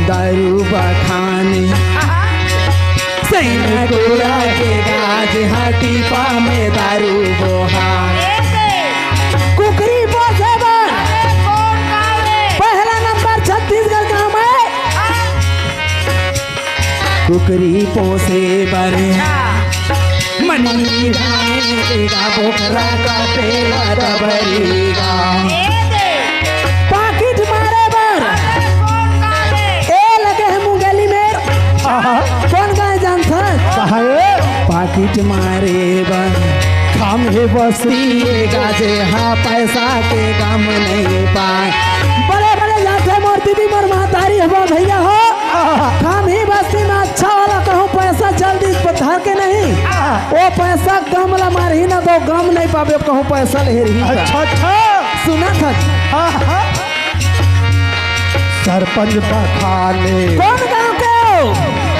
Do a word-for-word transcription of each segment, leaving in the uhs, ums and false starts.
दारू बखाने, सैन कोरा के गाज हा टीपा में दारू बोहा। कुकरी पोसे बर पहला नंबर छत्तीसगढ़ गांव में। कुकरी पोसे बर मनी गाय का बोकरा का पेला दबरी गा। पाकिट मारे बर। ए लगे हे मुंगेली में। आहा। कोन गाय जानथस? कहाँ हे? पाकिट मारे बर। खाम हे बस्ती। गाजे हा पैसा के गम नहीं पाए। बड़े बड़े जाथे मोर दीदी मोर महतारी हवा भैया हो। आहा। खाम ही बस्ती में अच्छा वाला कहूँ पैसा जल्दी धर के नहीं। आहा। वो पैसा गम ला मारही ना तो गम नहीं पाबे कहूँ पैसा ले रही। अच्छा, अच्छा। सुना था। हाँ, हाँ। सरपंच बखाने। कोन गांव के हो?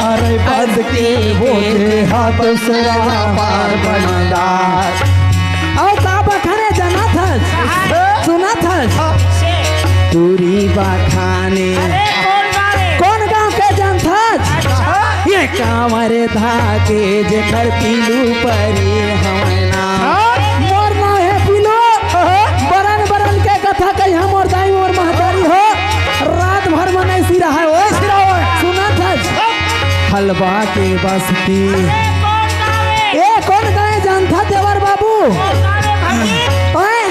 अरे बंद के हो जे हा दूसरा पार बनदार। अउ का बखाने जानत हस? सुनत हस? टूरी बखाने। अरे कोन गांव रे? कोन गांव के जानत हस? अच्छा। ये कांवर धाके जेकर पीलू परी हवय ना। हाँ। मोर नाम हे पीलू। हाँ। बरन बरन के कथा कहिया मोर दाई मोर महतारी हो। रात भर मनई सिरा है ओ। सिरा हो। सुनत हस? हलवा के बस्ती। ए कोन गांव जानथा देवर बाबू? ओए।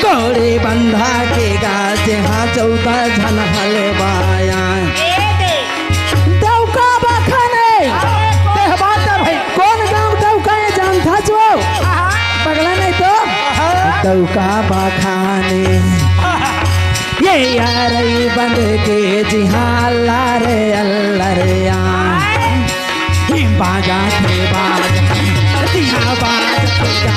गोड़े बंधा के गाज हा चौदह झन हलवाया। दौका बखाने। देह बात है भाई। कोन गांव दौका हे जानथा जो? पगला नहीं तो। दौका बखाने। ये यारई बंद के जिहा अल्लाह रे अल्लाह रे आ। बाजा थे बाजा, जिहा बाजा थे बाजा।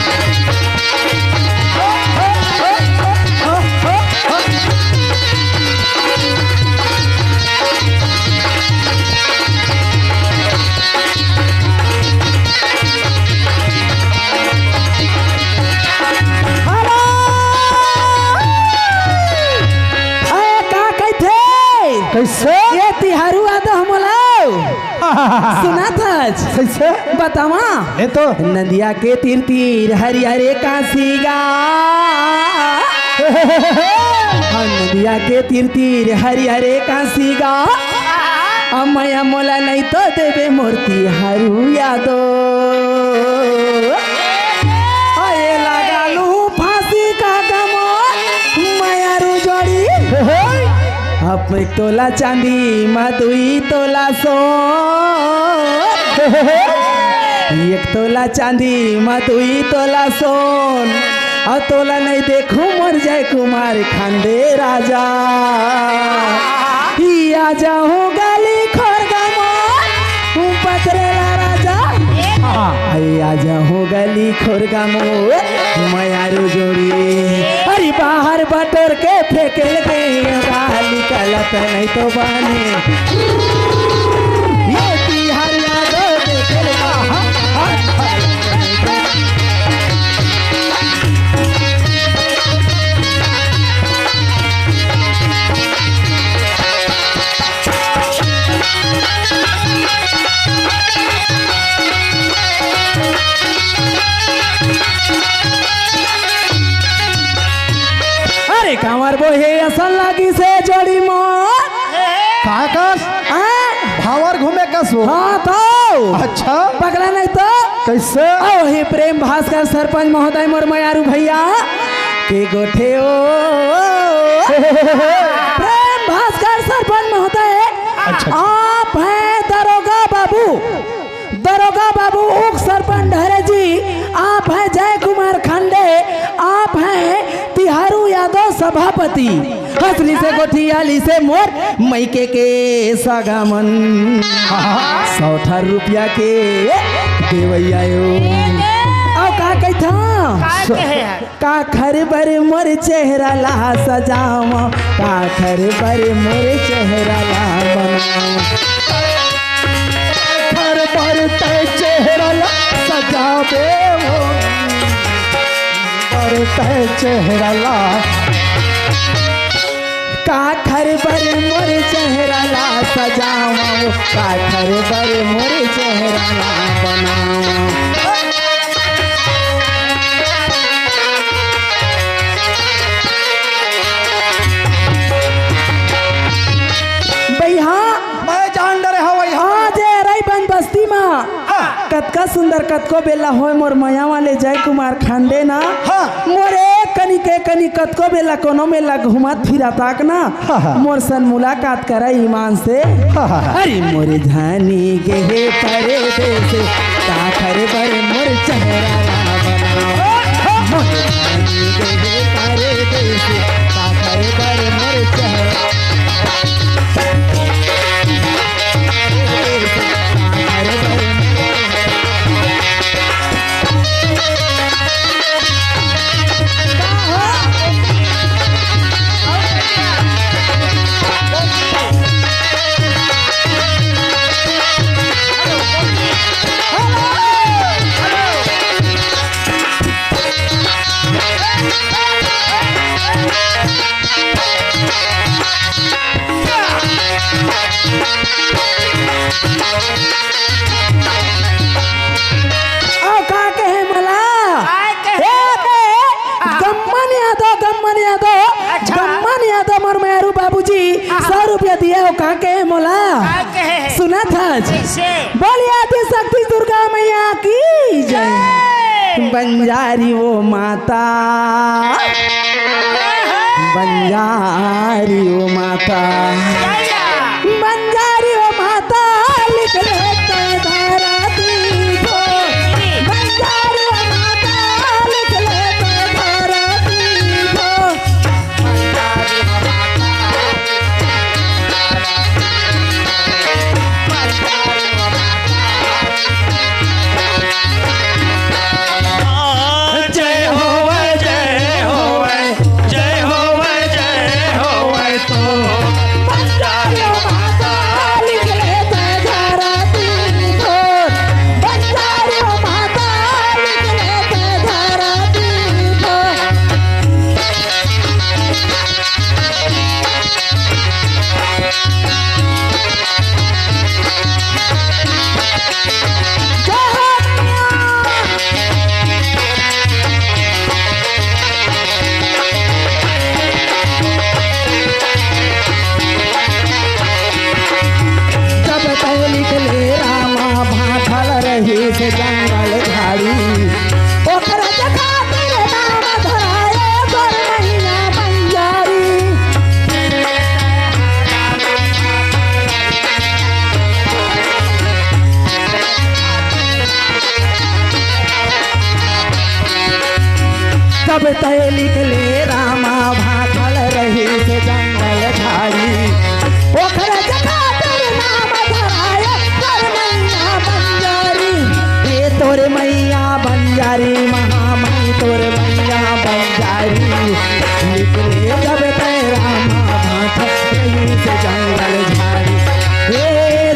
अरे का कहिथे? कइसे? ये तिहारू आ तो हमला सुनत हस? कइसे? बतावा। ये तो नदिया के तीर तीर हरियर कांसी गा। हाँ, नदिया के तीर तीर हरियर कांसी गा। अमया मोला नहीं तो देबे मोर तिहारू यादव। आए लगालू फांसी का गमो मयारू जोड़ी। अब एक तोला चांदी मा दुई तोला सोन। एक तोला चांदी मा दुई तोला सोन। अउ तोला नहीं देखू मोर जय कुमार खांडे राजा। ई आजा हो गली खोर गमो पतरेला राजा। आई आजा हो गली खोर गमो मयारू जोड़ी। अरे बाहर बटोर के फेंकेल गई गाली कलत नहीं तो बानी। ये तिहार यादव देखेल बा। अरे कांवर बोहे असन लागिस हे जोड़ी मोर। का कस? हाँ? भांवर घूमे कस हो? हाँ तो। अच्छा। पगला नहीं तो। कइसे? अउ हे प्रेम भास्कर सरपंच महोदय मोर मयारू भैया के गोठे ओ। प्रेम भास्कर सरपंच महोदय, अच्छा, अच्छा। आप हैं दरोगा बाबू। दरोगा बाबू, उप सरपंच ढरे जी, आप हैं जय कुमार खंडे, आप हैं तिहारू यादव सभापति। हंसली से गोठियाली से मोर मइके के सगामन। सौ ठा रुपया के देवैया यो। अउ का कहिथा? का कहे है? काखर बर मोर चेहरा ला सजावा, काखर बर मोर चेहरा ला बनावा। काखर बर तै चेहरा ला सजाबे हो, बर तै चेहरा ला। काखर बर मोर चेहरा ला सजावं, काखर बर मोर चेहरा ला बनावं। भैया, मैं जान डरे हवं, हाँ, जे अरई बन बस्ती मा हाँ। कतका सुंदर, कतको बेला होय मोर मया वाले जय कुमार खांडे ना। हाँ। मोर एक कनी के कनी कतको बेला कोनो मेला घूमत फिरत आक ना। हाँ, हाँ। मोर सन मुलाकात करा ईमान से। हाँ, हाँ, हाँ। अरे मोर धानी गे हे परदेस, काखर बर मोर चेहरा ला बनावं। मोर धानी गे हे परदेस, काखर बर मोर चेहरा अउ का कहे मला? का कहे? ए, ए, हाँ। गम्मन यादव, गम्मन यादव, अच्छा। गम्मन यादव, मोर मेहरू बाबूजी हाँ। सौ रुपया दिए हो, का कहे मोला? का कहे? सुनत हस? कैसे? बोलिए आदि शक्ति दुर्गा मैया की जय। जय। बंजारी ओ माता, बंजारी ओ माता, बंजारी ओ माता, लिख ले तो धरती को। बंजारी ओ माता, लिख ले तो धरती को। जय होवै, जय होवै, जय होवै, जय होवै तो। बंजारी ओ माता, लिख ले तो धरती को। बंजारी ओ माता, लिख ले तो धरती को। जब तैं निकले रामा, भांठल रहिस जंगल झाड़ी। ओकर जगह तेरे नाम धराए, तोर मैया बंजारी। तब तैं निकले रामा, भांठल रहिस जंगल झाड़ी। ओकर जगह तोर नाम धराए, तोर मैया बंजारी। ए तोर मैया बंजारी, महामाई तोर मैया बंजारी। निकले जब तैं रामा, भांठल रहिस जंगल झाड़ी। ए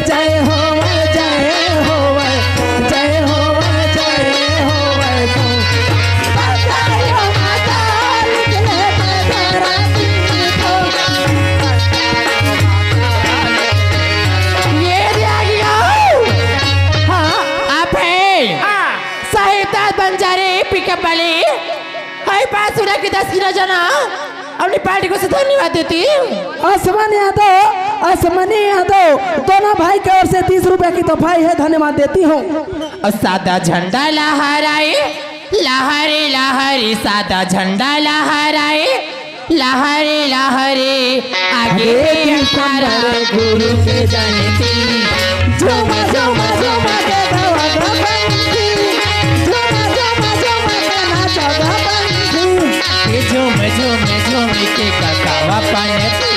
जय होवै, जय होवै, जय होवै, जय होवै तो। बंजारी ओ माता, लिख ले तो धरती को। ये रे आ गया। हाँ, आप है। हाँ। साहिबदास बंजारी पिकअप वाले। हाय पास उड़ा के दस किलो जना। अपनी पार्टी को से धन्यवाद देती। असमन यादव, असमनी यादव, दोनों भाई के ओर से तीस रुपया की तोहफा है, धन्यवाद देती हूँ। और सादा झंडा लहराए, लहरे लहरे, सादा झंडा लहराए, लहरे लहरे, आगे आगे की की सारा सारा गुरु के जयंती। झूमा झूमा झूमा के गावा गा पंछी, झूमा झूमा झूमा के नाचा गा पंछी। ये झूम झूम झूम के कसावा पंछी,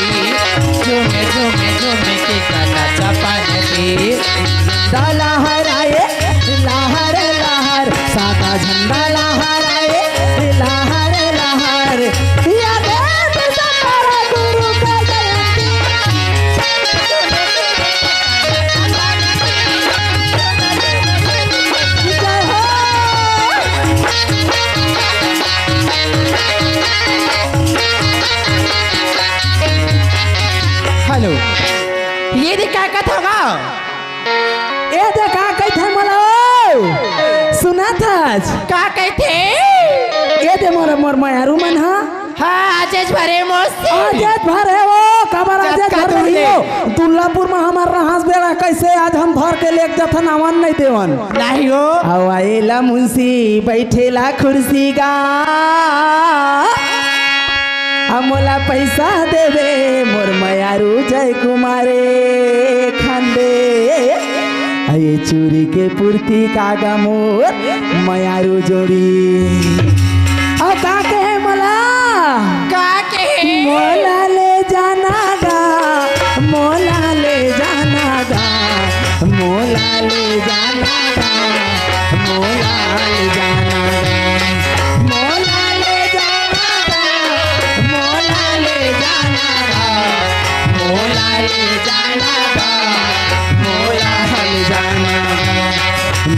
झूम झूम झूम के कसावा पंछी। झंडा लहराए, लहर लहर, सादा झंडा लहराए, लहर लहर। या देव तुम्हारा गुरु का जयंती। जय हो। हेलो, ये दे का कथा होगा? ए दे का कहिथे मोला ओ? सुनत हस? का कहिथे? ए दे मोर, मोर मयारू मन हा। हाँ, आजेच भरे मोसे। आजेच भरे ओ, काबर आजेच भरे ही ओ? दुर्लापुर में हमर रहस बेरा कइसे आज हम भर के लेके जथन आवन नहीं देवन। नहीं हो। हवा एला मुंशी बैठेला कुर्सी गा। आ मोला पैसा देबे मोर मयारू जय कुमारे खंदे। आ ये चूरी के पूर्ति कागा मोर मयारू जोड़ी। अउ का कहे मोला? का कहे? मोला ले जाना गा, मोला ले जाना गा, मोला ले जाना गा, मोला ले जाना गा, मोला ले जाना गा, मोला ले जाना गा, मोला ले जाना गा, मोला ले जाना गा।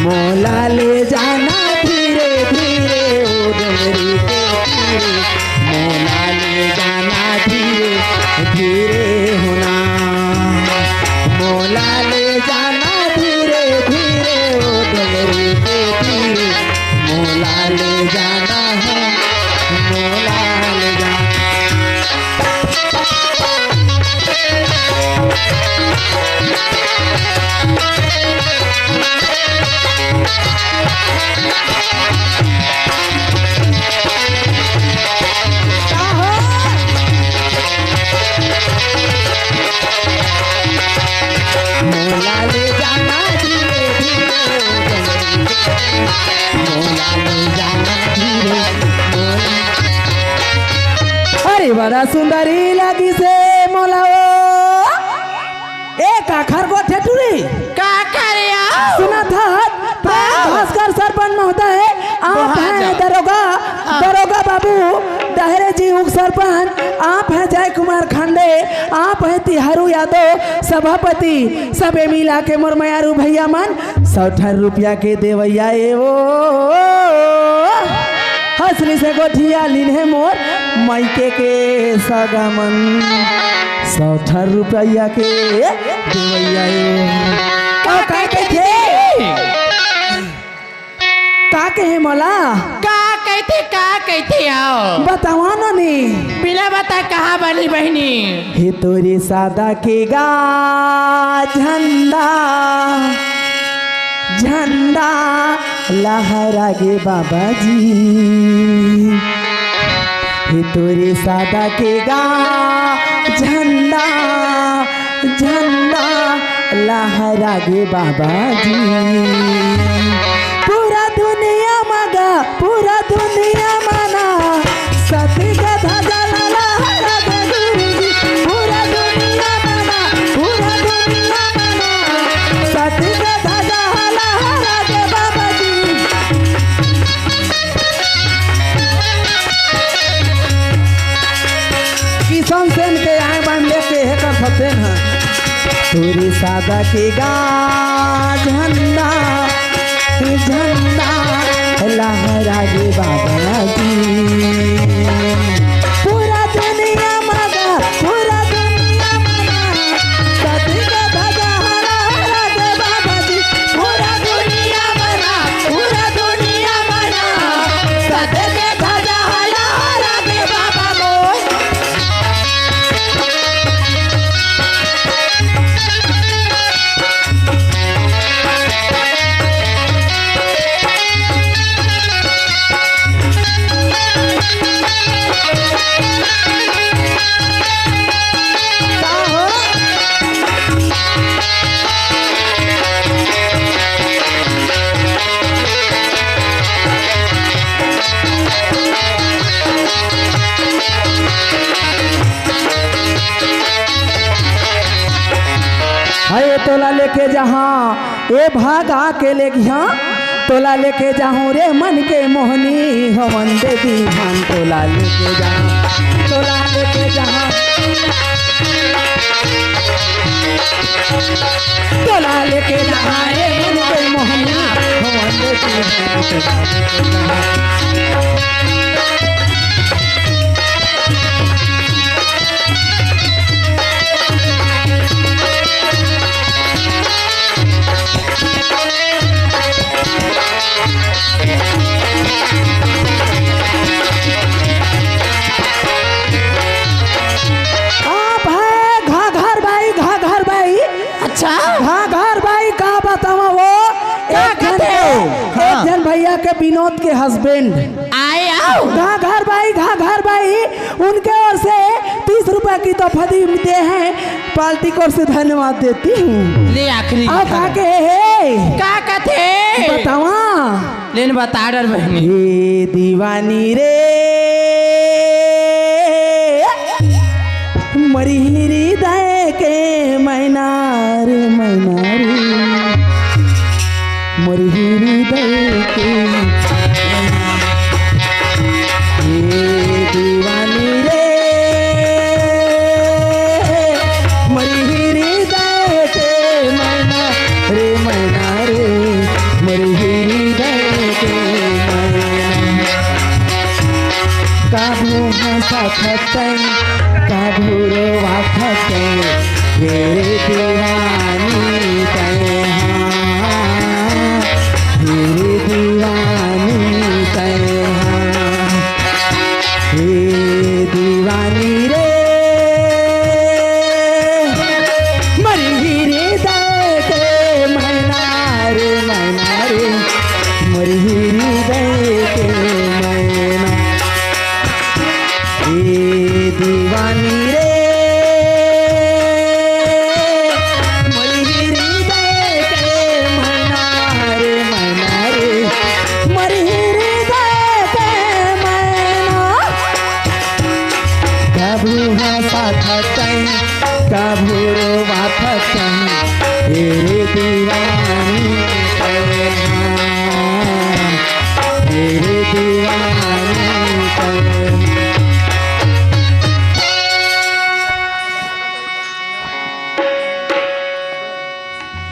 मोला ले जाना धीरे धीरे ओ डोंगरी के तीरे। मोला ले जाना धीरे धीरे होना। मोला ले जाना धीरे धीरे ओ डोंगरी के तीरे। मोला ले जाना हो, मोला ले जाना। मोला ले जाना धीरे धीरे, मोला ले जाना धीरे, मोला। अरे बड़ा सुंदरी लगिसे मोला ओ। ए काखर गोठे टूरी। का करे आओ? सुनत हस, प्रेम हाँ। भास्कर सरपंच महोदय, आप हैं दरोगा, हाँ। दरोगा बाबू, डहरे जी उप सरपंच, आप हैं जय कुमार खंडे, आप हैं तिहारू यादव सभापति, सबे मिला के मोर मयारू भैया मन सौ ठन रुपया के देवैया ए ओ। हंसली से गोठिया लीन हे मोर मायके के सगा मन। सौ ठन रुपया के देवैया ए। का, का कहिथे? का कहे मोला? का कहिथे, का कहिथे आओ? बतावा ना नी। बिना बता कहाँ बनी बहिनी? हे तोरे सादा के गा झंडा, झंडा लहरा गे बाबा जी। हे तोरे सादा के गा झंडा, झंडा लहरा गे बाबा जी। पूरा दुनिया म गा, पूरा दुनिया म ना, सती के ध्वजा ला लहरा गे गुरुजी। पूरा दुनिया म ना, पूरा दुनिया म ना, सती के ध्वजा ला लहरा गे बाबा जी। किशन सेन के आए बान लेके हे कर फतेन ह। तोरे सादा के गा झंडा, झंडा लहरा गे बाबा जी। पूरा दुनिया म गा, पूरा दुनिया म गा, सती के ध्वजा लहरा गे बाबा जी। पूरा दुनिया म गा, पूरा दुनिया म गा, सती के ध्वजा लहरा गे बाबा मोर। हाय तोला लेके जहाँ ए भागा के लेगिहा, तोला लेके जाहूँ रे मन के मोहनी, हवन दे दीवान। तोला लेके जाहूँ, तोला लेके जाहूँ, तोला लेके जाहूँ रे मन के मोहनी, हवन दे दीवान। तोला लेके जाहूँ। के विनोद के हस्बैंड आए आओ। घाघर बाई, घाघर बाई, उनके ओर से तीस रुपया की तोहफा दी दे हैं, पार्टी की ओर से धन्यवाद देती हूँ। ले आखिरी और लिखा। कहा के हे, का कथे? बतावा। लेन बता डर बहनी। हे दीवानी रे, मरी हृदय के मैना रे, मैना रे, मरी हृदय के। हे दीवानी रे, मरी हृदय के मैना रे, मैना रे, मरी हृदय के मैना। कभू हंसत तैं, कभू रोवत तैं, हे दीवानी तैं हाँ, हे दीवानी तैं हाँ। हे दीवानी रे, मरी हृदय के मैना रे, मैना रे, मरी हृदय के मैना। हे दीवानी रे, मरी हृदय के मैना रे, मैना रे, मरी हृदय के मैना। कभू हंसत तैं, कभू रोवत तैं, हे रे दीवानी तैं हाँ, हे रे दीवानी तैं।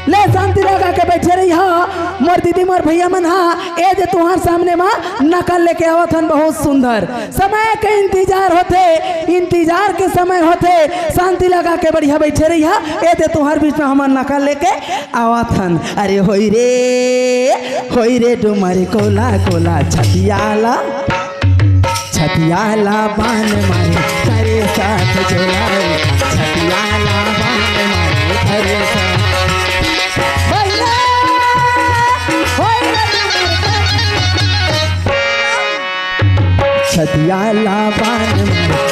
ले शांति लगा के बैठे रही हा, मोर दीदी, मोर भैया मन हा, ए दे तुहार सामने मा नकल लेके आवत हन, बहुत सुंदर। समय के इंतजार होथे, इंतजार के समय होथे, शांति लगा के बढ़िया बैठे रही हा, ए दे तुहार बीच में हमन नकल लेके आवत हन। अरे होई रे, होई रे डुमर कोला कोला छतियाला। छतिया ला बान मारे, करे साथ जोड़ाए। छतिया ला बान मारे, करे साथ। भैया, होई रे। छतिया ला बान मारे।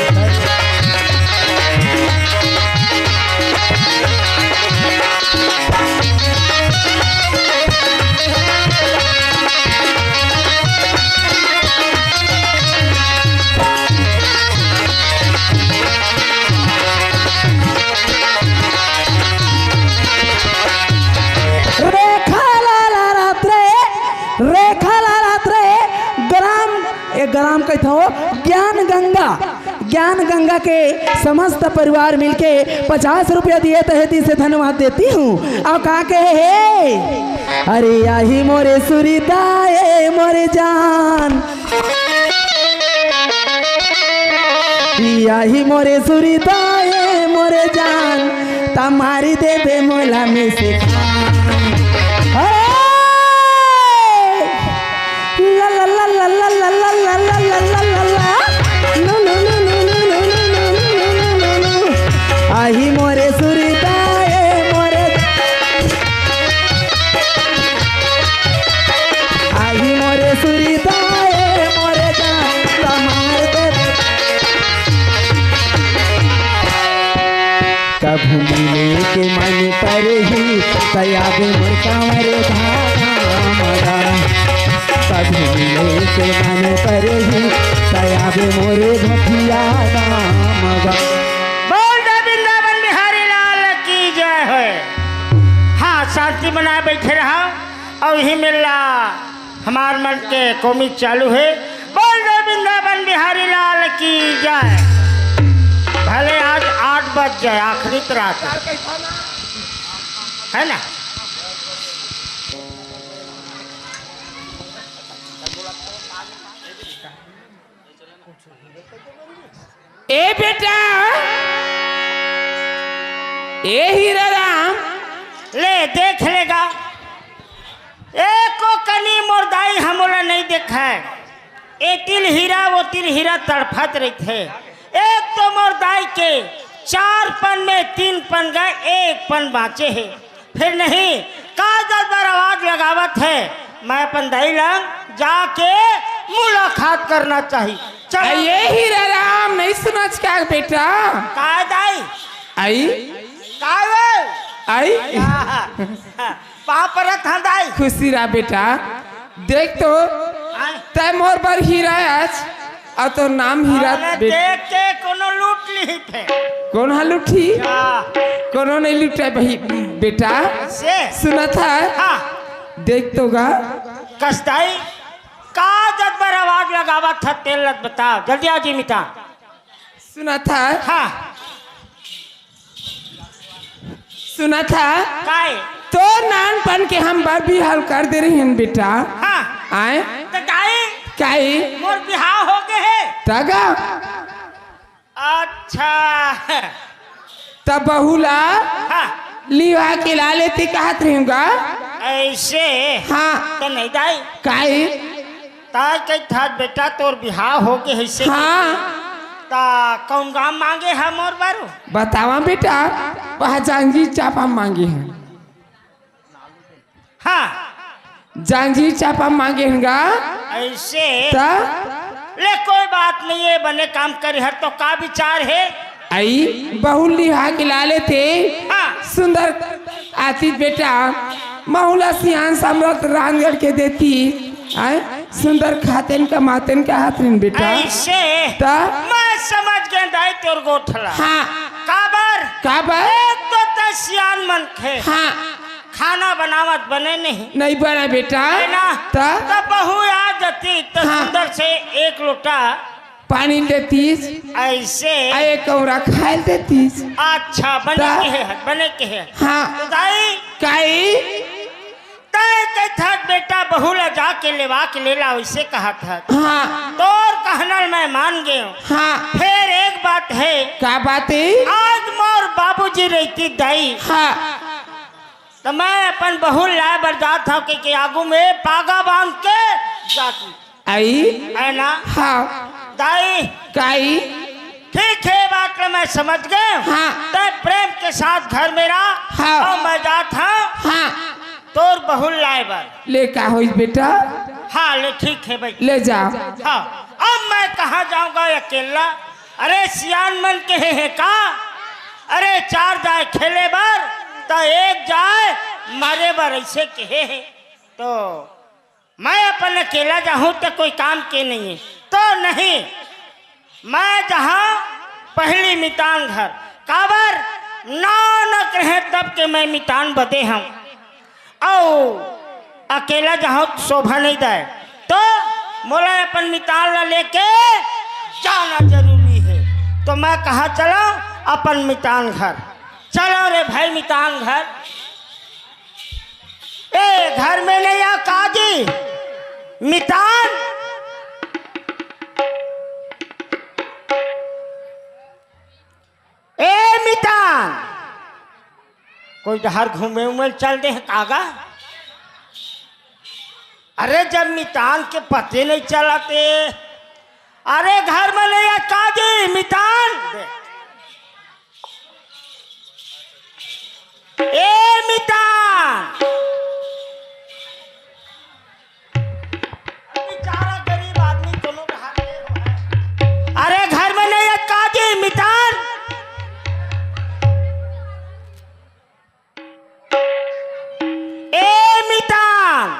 रेखा लाल आरात रे, रेखा लाल आरात रे, ग्राम, ए, ग्राम कहत हो, ज्ञान गंगा, ज्ञान गंगा के समस्त परिवार मिलके पचास रुपया दिए, तहे दिल से धन्यवाद देती हूँ। और का कहे हे, अरे आही मोरे सुरीता ए मोरे जान, आही मोरे सुरीता ए मोरे जान, त मारी देबे मोला में से खान। अरे! ला ला ला ला। लू लू लू लू। आही मोरे सुरीता ए मोरे, आही मोरे सुरीता ए मोरे जान, त मार दे। कभू मिले के मन परही, त आबे मोर कांवर धाम गा। कभू मिले के मन परही, त आबे मोरे भटिया धाम गा। बोल दे वृंदावन बिहारी लाल की जय होय। हाँ, शांति बनाए बैठे रहा। अउ इही मेला हमार मन के कोमी चालू हे। बोल दे वृंदावन बिहारी लाल की जय। भले आज आठ बज जाए, आखिरी त रात हे ना। ए बेटा, ए हीरा राम, ले देख लेगा, एको कनी मोर दाई हमोला नइ देखाय। ए तिर हीरा, ओ तिर हीरा तड़फत रहिथे। एक तो मोर दाई के चार पन में तीन पन गए, एक पन बाँचे हे। फेर नहीं, का दस बार आवाज लगावत हे, मैं अपन दाई ला जाके मुलाकात करना चाहिए। चल। अरे हीरा राम, नहीं सुनत का बेटा? काय दाई? आई? काय वे? आई? या, पाँव परत हँव दाई। खुशी रह बेटा। देख तो, आय। तैं मोर बर हीरा अस, अउ तोर नाम हीरा अरे बेटा। देख के कोनो लूट लिही फेर। कोन हा लूटही? या। कोनो नहीं लूटे भाई बेटा। से? सुनत हस? हाँ। देख तो गा। कस दाई, का जद बर आवाज लगावत हस तेला बता, जल्दी आ जी मितान। सुनत हस? हाँ। सुनत हस? काय? तोर नानपन के हम बर बिहाव कर दे रहेन बेटा। हाँ। आय? त दाई, काई? मोर बिहाव हो गे हे। त गा? अच्छा। त बहू ला हाँ। लिहा के ला लेते कहत रहेंव गा। अइसे? हाँ। त नहीं दाई। काई? तैं कहिथस बेटा तोर बिहाव हो गे हे अइसे। हाँ। त कौन गाँव मांगे हस मोर बर? बतावँव बेटा, वहाँ जांजगीर चांपा मांगे हँव। हाँ। जांजगीर चांपा मांगे हँव गा। अइसे? त? ले कोई बात नहीं हे, बने काम करे हस तो का विचार हे? अई, बहू लिहा के ला लेते। हाँ। सुंदर आतिस बेटा, महू ला सियान समरथ रांधगढ़ के देती। आय, सुंदर खातेन कमातेन कहत रहेन बेटा। अइसे? त? मैं समझ गेंव दाई तोर गोठ ला। हाँ। काबर? काबर? एक तो तैं सियान मनखे। हाँ। खाना बनावत बने नहीं। नहीं बने बेटा। हे ना? त? त बहू आ जाती त हाँ। सुंदर से एक लोटा पानी देतीस। अइसे? अउ एक कौरा खाय ल देतीस। अच्छा, बने त? कहे हस, बने कहे हस। हाँ। त दाई? काई? तैं कहिथस बेटा बहू ला जाके लेवा के ले ला, अइसे कहत हस। हाँ। तोर कहना ल मैं मान गेंव। हाँ। फेर एक बात हे। का बात हे? आज मोर बाबूजी रहितिस दाई। हाँ। त मैं अपन बहू ल लाय बर जात हँव कहिके आगू में पागा बांध के जातिस। अई? हे ना? हाँ। दाई। काई? ठीक हे, बात ल मैं समझ गेंव। हाँ। तैं प्रेम के साथ घर में रह। हाँ। अउ मैं जात हँव। हाँ। तोर बहू ल लाय बर। ले का होइस बेटा? हाँ, ले ठीक हे भाई। ले जा। हाँ। अब मैं कहाँ जाँव गा अकेला? अरे सियान मन कहे हे का? अरे चार जाय खेले बर, त एक जाय मरे बर, अइसे कहे हे। तो मैं अपन अकेला जाहूँ त कोई काम के नहीं हे। तो नहीं, मैं जाहूँ पहिली मितान घर। काबर? नानक रहेंव तब के मैं मितान बदे हँव। अउ अकेला जाहूँ त शोभा नहीं दय। तो मोला अपन मितान ला लेके जाना जरूरी हे। तो मैं कहाँ चलँव? अपन मितान घर। चलँव रे भाई मितान घर। ए घर में नहीं आ का जी? मितान, ए मितान, कोई डहर घूमे उमे ल चल दे हे का गा? अरे जब मितान के पते नहीं चलत हे। अरे घर में नहीं आ का जी मितान? ए मितान, बेचारा गरीब आदमी कोनो कहा के। अरे घर में नहीं आ का जी मितान? ए मितान।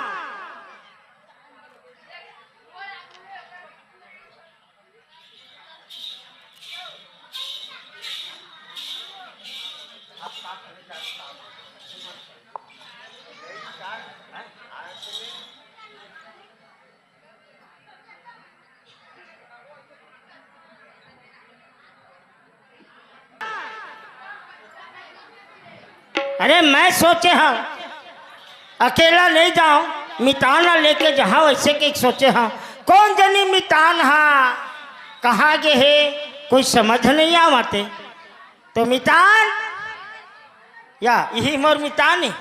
अरे मैं सोचे हँव अकेला नहीं जाँव, मितान ला लेके जाहूँ, अइसे के सोचे हँव। कोन जनी मितान हा कहाँ गे हे, कोई समझ नहीं आवत हे। तो मितान, या इही मोर मितान हे।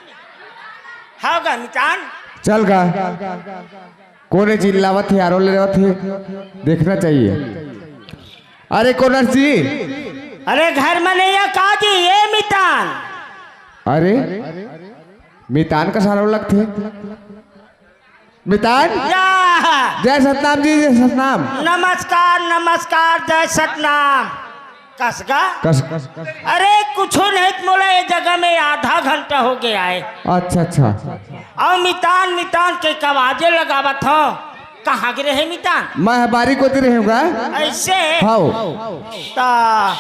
हव गा मितान। चल गा। कोन हे चिल्लावत हे, आरो लेवत हे, देखना चाहिए। अरे कोन हस जी? अरे घर में नहीं आ का जी, ए मितान। अरे मितान कस आरो लगथे? मितान? या। जय सतनाम जी, जय सतनाम। नमस्कार, नमस्कार, जय सतनाम। कस गा? कस, कस, कस। अरे, कुछू नहीं, मोला ये जगह में आधा घंटा हो गया है। अच्छा, अच्छा। अउ मितान, मितान के कवाजे लगावत हो। कहाँ गे रहे मितान? मैं बारी कोती रहेंव गा। ऐसे? हव। ता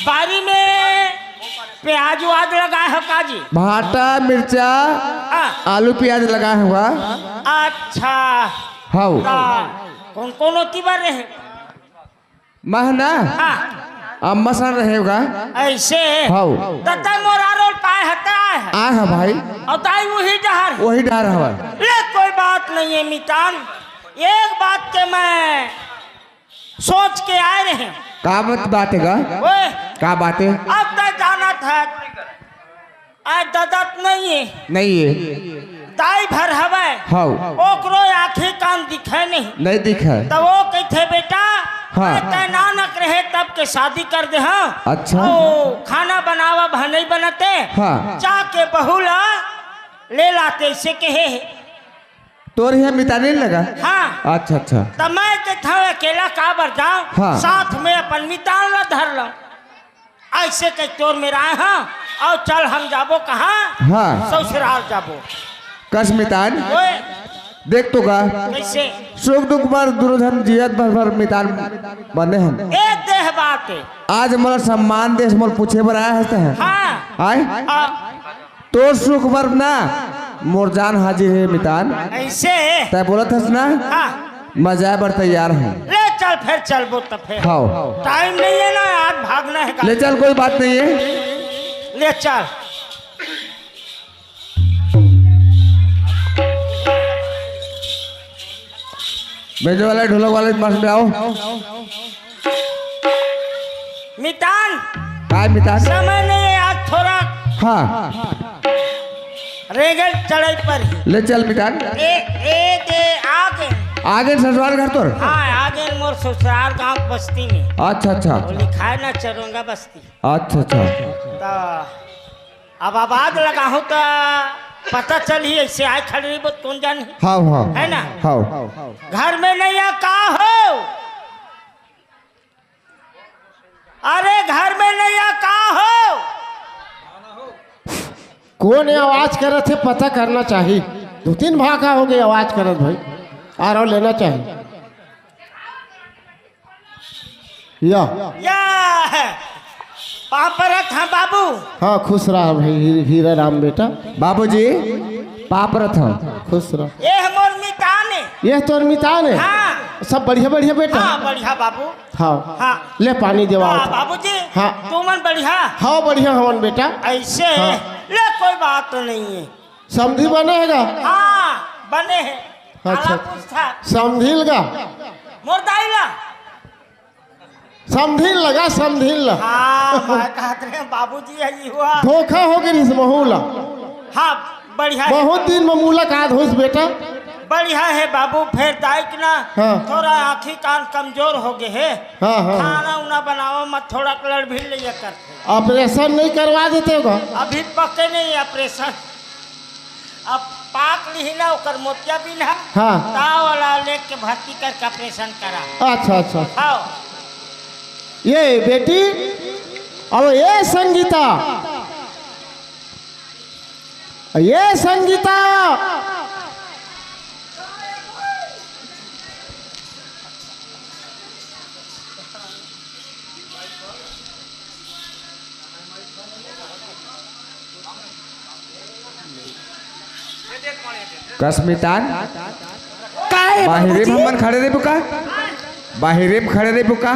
बारी में प्याज व्याज लगाए हो का जी? भाटा, मिर्चा, हाँ। आलू, प्याज लगाए हंव गा। अच्छा। हव। ता कौन कौन ओती बर रहे? मैं ना? हाँ। अम्मा सन रहेंव गा। ऐसे? हव। त तैं मोर आरोल पाए हस त आए हस? आए हंव भाई। अउ दाई उही डहर हे? उही डहर हवय। ले, कोई बात नहीं है मितान, एक बात के मैं सोच के आए रहेंव। का बात, बात हे गा? ओए। का बात हे? अब तैं जानत हस, आज ददत नहीं हे। नहीं हे। दाई भर हवय। हव। ओकरो आँखी कान दिखे नहीं। नहीं दिखे। त वो कहिथे, "बेटा, हाँ। मैं तैं नानक रहे तब के शादी कर दे हंव।" अच्छा। अउ खाना बनावा भा नहीं बनते। हाँ। जा के बहू ला ले लाते, ऐसे कहे हे। तोर इहाँ मितानिन लगा? हाँ। अच्छा, अच्छा। त मैं कहिथंव अकेला काबर जांव? हाँ। साथ में अपन मितान ला धर लंव। ऐसे कहि तोर मेर आए हंव, अउ चल हम जाबो कहाँ? हाँ। ससुराल जाबो। कस मितान। ओए। देख तो गा। कैसे? सुख दुख बर दुनों झन जियत भर भर मितान बने हन। ए देह बात हे। आज मोला सम्मान देस, मोला पूछे बर आए हस तैं? हाँ। आए? हाँ। तोर सुख बर ना मोर जान हाजिर हे मितान। ऐसे? तैं बोलत हस ना? हाँ। मैं जाए बर तैयार हंव। ले चल, फेर चलबो त फेर। हव। टाइम नहीं हे ना, आज भागना हे का? ले चल, कोई बात नहीं हे। ले चल। बेंजो वाले, ढोलक वाले, पास में आओ। मितान। काय मितान? समय नहीं हे आज थोड़ा। हाँ। रेंगल चढ़ाई पर ही। ले चल मितान। ए, ए, दे, आगे। आगे ससुराल घर तोर? हाँ, आगे मोर ससुराल गांव बस्ती में। अच्छा, अच्छा। वो लिखाए ना चरोंगा बस्ती। अच्छा, अच्छा। त अब आवाज लगाहूं त पता चलही, ऐसे आए खड़े रहिबो त कौन जानही? हाँ, हाँ। है ना? हाँ। घर में नहीं हे का हो? अरे घर में नहीं हे का हो? कोन हे आवाज करत हे, पता करना चाही। दू तीन भाखा हो गे आवाज करत भाई, आरो लेना चाही। या। या हे। पाँव परत हंव बाबू। हाँ, खुश रह भाई, ही-, हीरा राम बेटा। बाबूजी, पाँव परत हंव। खुश रह। ए मोर मितान हे। ए तोर मितान हे? हाँ। सब बढ़िया, बढ़िया बेटा? हाँ, बढ़िया बाबू। हाँ। हाँ। ले पानी देवा हाँ, होता। बाबूजी, हाँ। तुमन बढ़िया? हाँ, बढ़िया हवन बेटा। ऐसे? हाँ। ले, कोई बात तो नहीं हे। समधी बने हे गा? हाँ, बने हे। अच्छा। काला पूछता। समधिल गा? मोर दाई ला। समधिल लगा, समधिल ला। हाँ, मैं कहत रहे बाबूजी हे, ये हुआ। धोखा हो गे रिहिस महू ला। हाँ, बढ़िया हे। बहुत दिन में मुलाकात होइस बेटा। बढ़िया हे बाबू, फेर दाई के ना हाँ। थोड़ा आँखी कान कमजोर हो गे हे। हाँ, हाँ। खाना उना बनावा म थोड़ा लड़भिड़ लिया कर। ऑपरेशन नहीं करवा देते हो? अभी पक्के नहीं ऑपरेशन। अब पाक लिही ना ओकर मोतियाबिंद ह। हाँ। ताव वाला लेके भर्ती करके ऑपरेशन करा। अच्छा, अच्छा। हाँ। ये बेटी, अब ये संगीता, ये संगीता। कस मितान, काय बाहिरे बाबूजी? में हमन खड़े रहिबो का? बाहिरे में खड़े रहिबो का?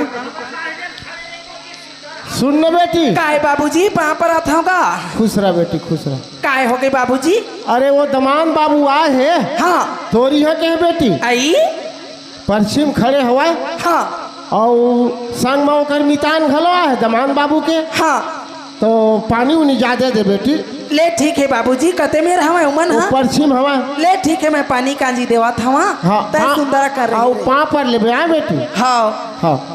सुन न बेटी। काय बाबूजी, पाँव परत हंव गा। खुश रह बेटी, खुश रह। काय हो गे बाबूजी? अरे वो दमांद बाबू आए हे। हाँ। तोर इहाँ के हे बेटी। आई? परछी म खड़े हवय। हाँ। अउ संग म ओकर मितान घलो आहे, दमांद बाबू के। हाँ। तो पानी उनी जादे दे बेटी। ले ठीक हे बाबूजी, कते मेर हवय उमन वो ह? परछी म हवय। ले ठीक हे, मैं पानी कांजी देवत हवं। हाँ, तैं हाँ। सुंदर कर रही अउ है। पाँव पर लेबे, हाँ बेटी। हाँ। हाँ।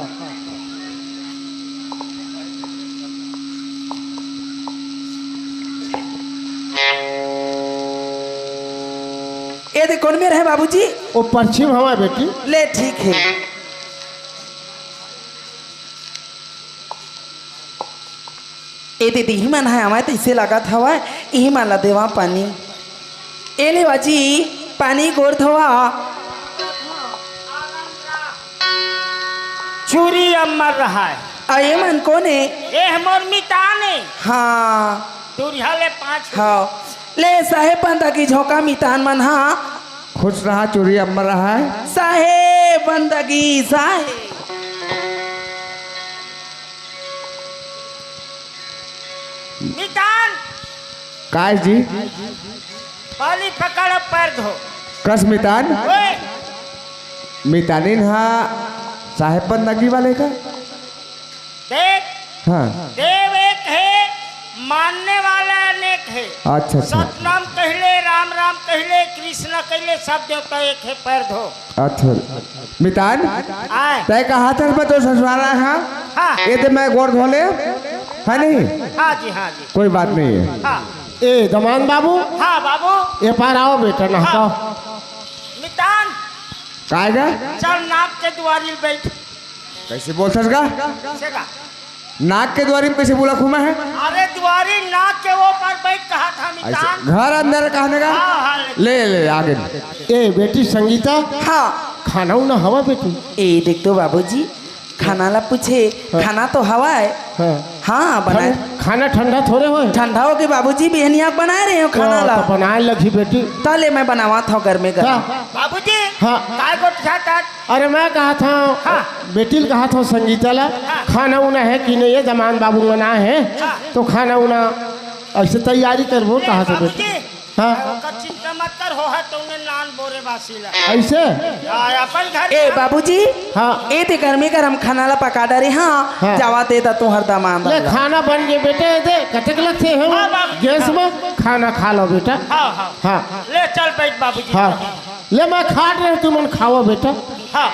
ए दे कोन मेर हे बाबूजी? ओ पश्चिम हवय बेटी। ले ठीक हे। ए दे दीही मन हे, हवय तइसे लागत हवय, इही मन ला देवा पानी। ए लेवा जी, पानी गोड़ धोवा। चूरी अम्मर रहाय। अ ए मन कोन ए? ए हमर मितान ए। हाँ। दूरिहा ले पाँच। हाँ। ले साहेब बंदगी झोंका मितान मन हा। खुश रहा, चूरी अम्मर रहा है। साहेब बंदगी साहेब। मितान। काय जी? पानी पकड़ पैर धो। कस मितान? ओए। मितानिन हा साहेब बंदगी वाले का? देख, हाँ। देव एक हे, मानने वाला अनेक हे। अच्छा, अच्छा। सतनाम कहिले, राम राम कहिले, कृष्ण कहिले, सब देवता एक हे, पैर धो। अच्छा। मितान, आय। तय कहा था मैं तो ससुराल आया हाँ? हाँ। ये तो मैं गोड़ धो ले, है नहीं? हाँ जी, हाँ जी। कोई बात नहीं है। हाँ। ए, दमान बाबू। हाँ, बाबू। ये पार आओ बेटा, नहाओ। हाँ। मितान। काय गा? चल, नाक के दुआरी बैठ। कैसे बोलथस गा? कैसे गा? नाक के दुआरी में कैसे बोला घूमा है? अरे, दुआरी नाक के ऊपर बैठ कहा था ऐसे मितान। घर अंदर कहने का? हाँ, हाँ, ले। ले, ले, आगे। ए, बेटी संगीता। हाँ। खाना उना हवा बेटी? ए, देख तो बाबूजी, खाना ला पूछे, हाँ। खाना तो हवा है। हाँ। हाँ, बनाए। ठंड-, खाना ठंडा थोड़े होए? ठंडा होगे बाबूजी, बिहनिया बनाए रहे हो खाना तो, ला। तो बनाए लगी बेटी। तले मैं बनावा था घर में घर। हाँ। बाबूजी, हाँ। काय गोठियाथस? अरे मैं कहा था, हाँ। बेटी ल कहा था संगीता ला, हाँ। खाना उना है कि नहीं, ये दमान बाबू मना है, हाँ। तो खाना उना ऐसे तैयारी करबो, ए, कहा था बेटी। बाबूजी, हाँ। ओकर चिंता मत कर, हो है तौने नान बोरे बासी ला। ऐसे? हाँ, अपन घर ए, का। बाबूजी, हाँ। ए ते गर्मी गरम खाना ला पका डारे, हाँ, हाँ। जावा दे दा तुहर दमान ले ला। खाना बन गए बेटे, दे, कटक लगते हो हाँ, बाबू। गैस में, खाना खा लो बेटा। हाँ, हाँ। हाँ। ले चल बैठ बाबूजी। हाँ। ले, मैं खाट रहे, तुमन खाओ बेटा। हाँ।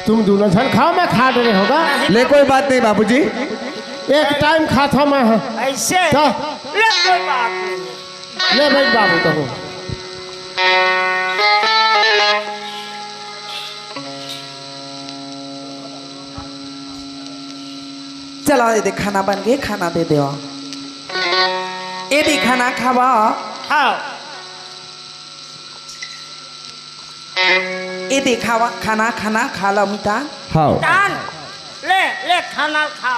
तुम दोनों झन खाओ, मैं खाट रहे होगा। ले, कोई बात नहीं बाबूजी। एक टाइम खाता मैं, हाँ। ऐसे? तो? ले, कोई बात नहीं। ले भाई बाबू, तो हो। चला, ये देख, खाना बन गए, खाना दे देवा। ये देख, खाना खावा। हाँ। ए देखावा, खाना, खाना खा लो मितान। हाँ। मितान, ले, ले खाना खा।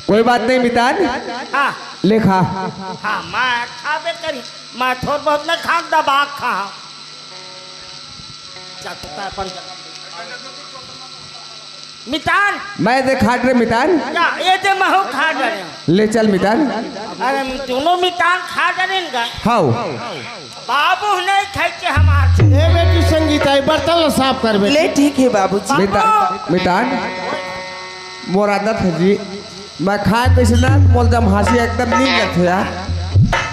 कोई बात नहीं मितान। हाँ। ले खा। हाँ, मैं खाबे करी। मैं थोर बहुत न खा, दबा खा। जा, तू तो अपन जगह पे। मितान। मैं दे खाट रे मितान। जा, ये दे महू खा डरे। ले चल मितान। अरे, दोनों मितान खा डरे न गा। हाउ। बाबू नहीं खाई के हमार। ए बेटी संगीता, ये बर्तन ला साफ कर बेटी। ले ठीक है बाबूजी। बाबू। मितान, मितान, मोर आदत है जी, मैं खाए कैसे ना, मोल जब हंसी एकदम नींद लगथे यार।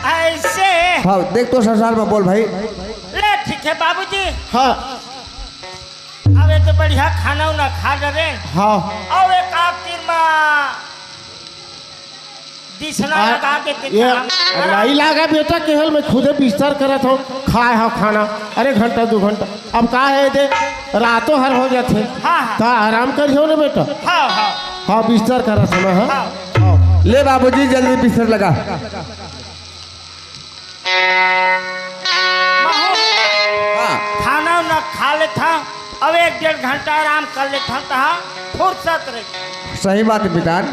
ऐसे। हाँ, देख तो संसार में बोल भाई। ले ठीक है बाबूजी। हाँ। अब ये तो बढ़िया खाना उना खा डरे। हाँ। अब एक आप तीर मा दिसना आ, लगा देते ये काम। नहीं लागा बेटा, केवल मैं खुदे बिस्तर करत हूँ, खाए हो खाना, अरे घंटा दो घंटा। अब का है दे, रातों हर हो जाते। हाँ, हाँ। तो आराम करियो ना बेटा। हाँ, हाँ। हाँ, बिस्तर करत हूँ मैं, हाँ। हाँ। हाँ। ले बाबूजी, जल्दी बिस्तर लगा। महू, हाँ। खाना उना खा लेथा, अब एक डेढ़ घंटा आराम कर लेथा, तहाँ फुर्सत रही। सही बात है मितान।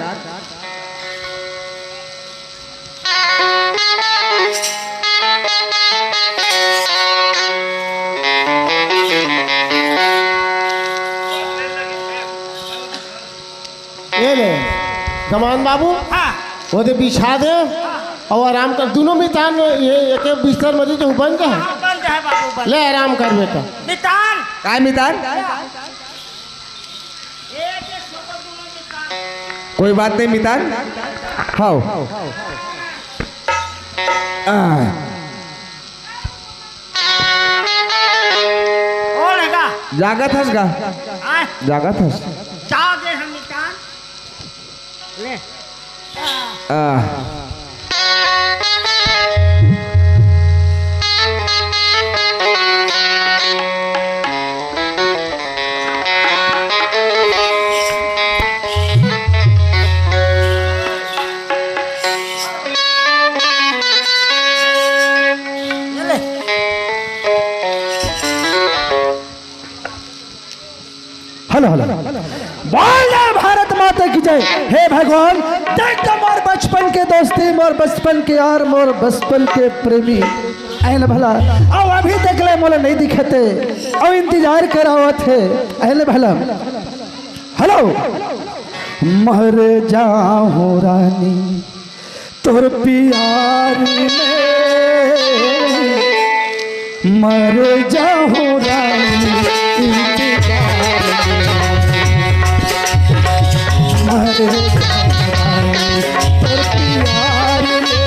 ये ले, दमान बाबू, हाँ। वो दे बिछा दे और आराम कर। दोनों मितान ये एक, एक बिस्तर मरीज हो बन जाए। हाँ, बन जाए बाबू, बन ले, आराम कर बेटा। मितान। काय मितान? ये के सोको दोनों मितान। कोई बात नहीं मितान। हाउ। आ। कौन है का? जागत हस का? आय। जागत हस। जागे हम मितान। ले। आ। हे भगवान, देख तो मोर बचपन के दोस्ती, मोर बचपन के यार, मोर बचपन के प्रेमी। अहले भला, अउ अभी तक ले मोला नहीं दिखते, अउ इंतजार करावत हे। अहले भला, हेलो, मर जाहूं रानी तोर प्यार में, मर जाहूं रानी इंतजार में। मर जाहूं रानी तोर प्यार में,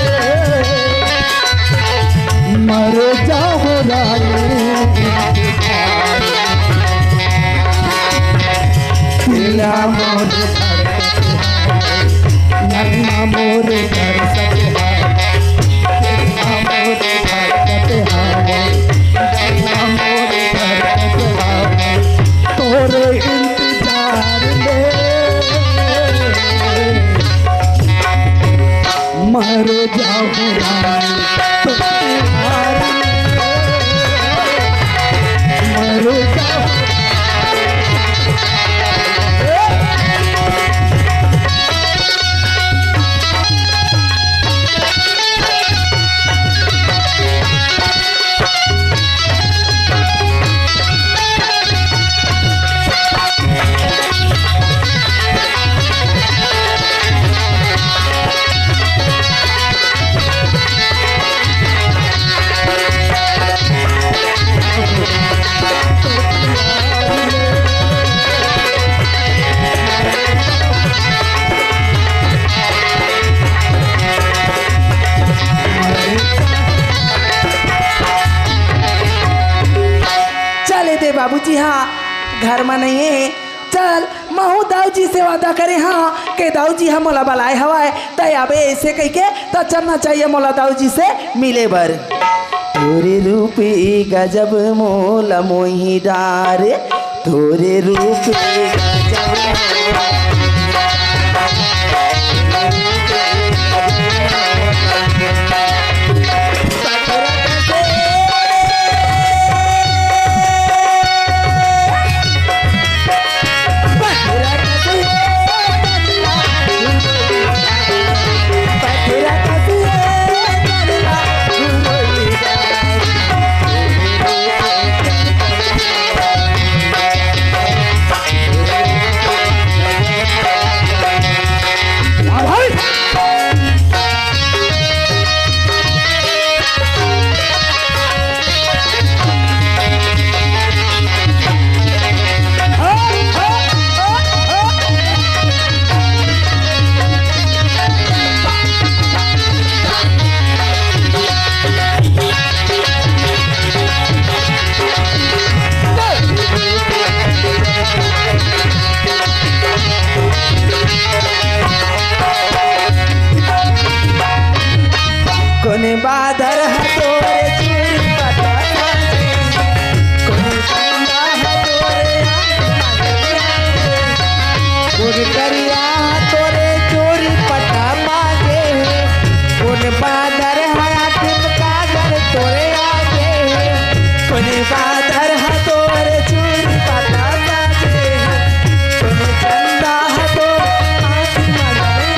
मर जाहूं रानी इंतजार में। दिल मोर धड़कत हे, नैना मोर तरसत हे, दिल मोर धड़कत हे, नैना मोर तरसत हे, तोरे इंतजार में मर जाहूं रानी, तोरे प्यार में मर जाहूं। चले दे बाबूजी, हाँ, घर में नहीं है। चल, महू दाऊ जी से वादा करे हाँ के दाऊ जी ह मोला बलाए हवय, तै आबे ऐसे कहिके त चलना चाहिए मोला दाऊ जी से मिले बर। तोरे रूपी गजब मोला मोही डारे, तोरे रूपी गजब मोला कोने बादर ह तोरे चूड़ी पता कोने चंदा ह तोरे आंख मांगे। कोने करिया ह तोरे चूड़ी पता मांगे। कोने बादर ह आंख में काजर तोरे आगे। कोने बादर ह तोरे चूड़ी पता मांगे। कोने चंदा ह तोरे आंख मांगे।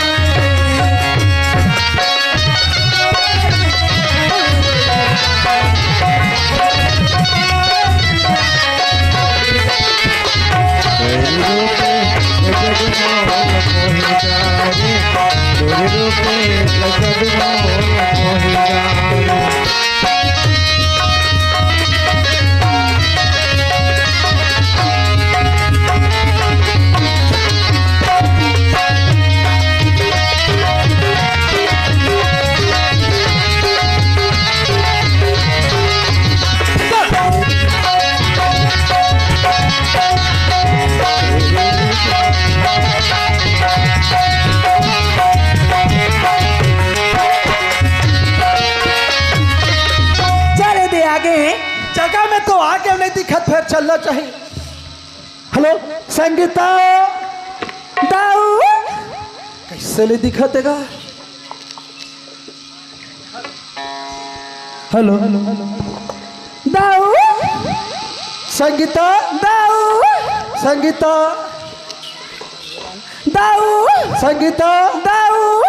चले दे आगे। जगह में तो आगे नहीं दिखत, फिर चलना चाहिए। हेलो, संगीता। दाऊ। कैसे ले दिखत हे गा? हेलो। दाऊ। संगीता। दाऊ। संगीता। दाऊ। संगीता। दाऊ।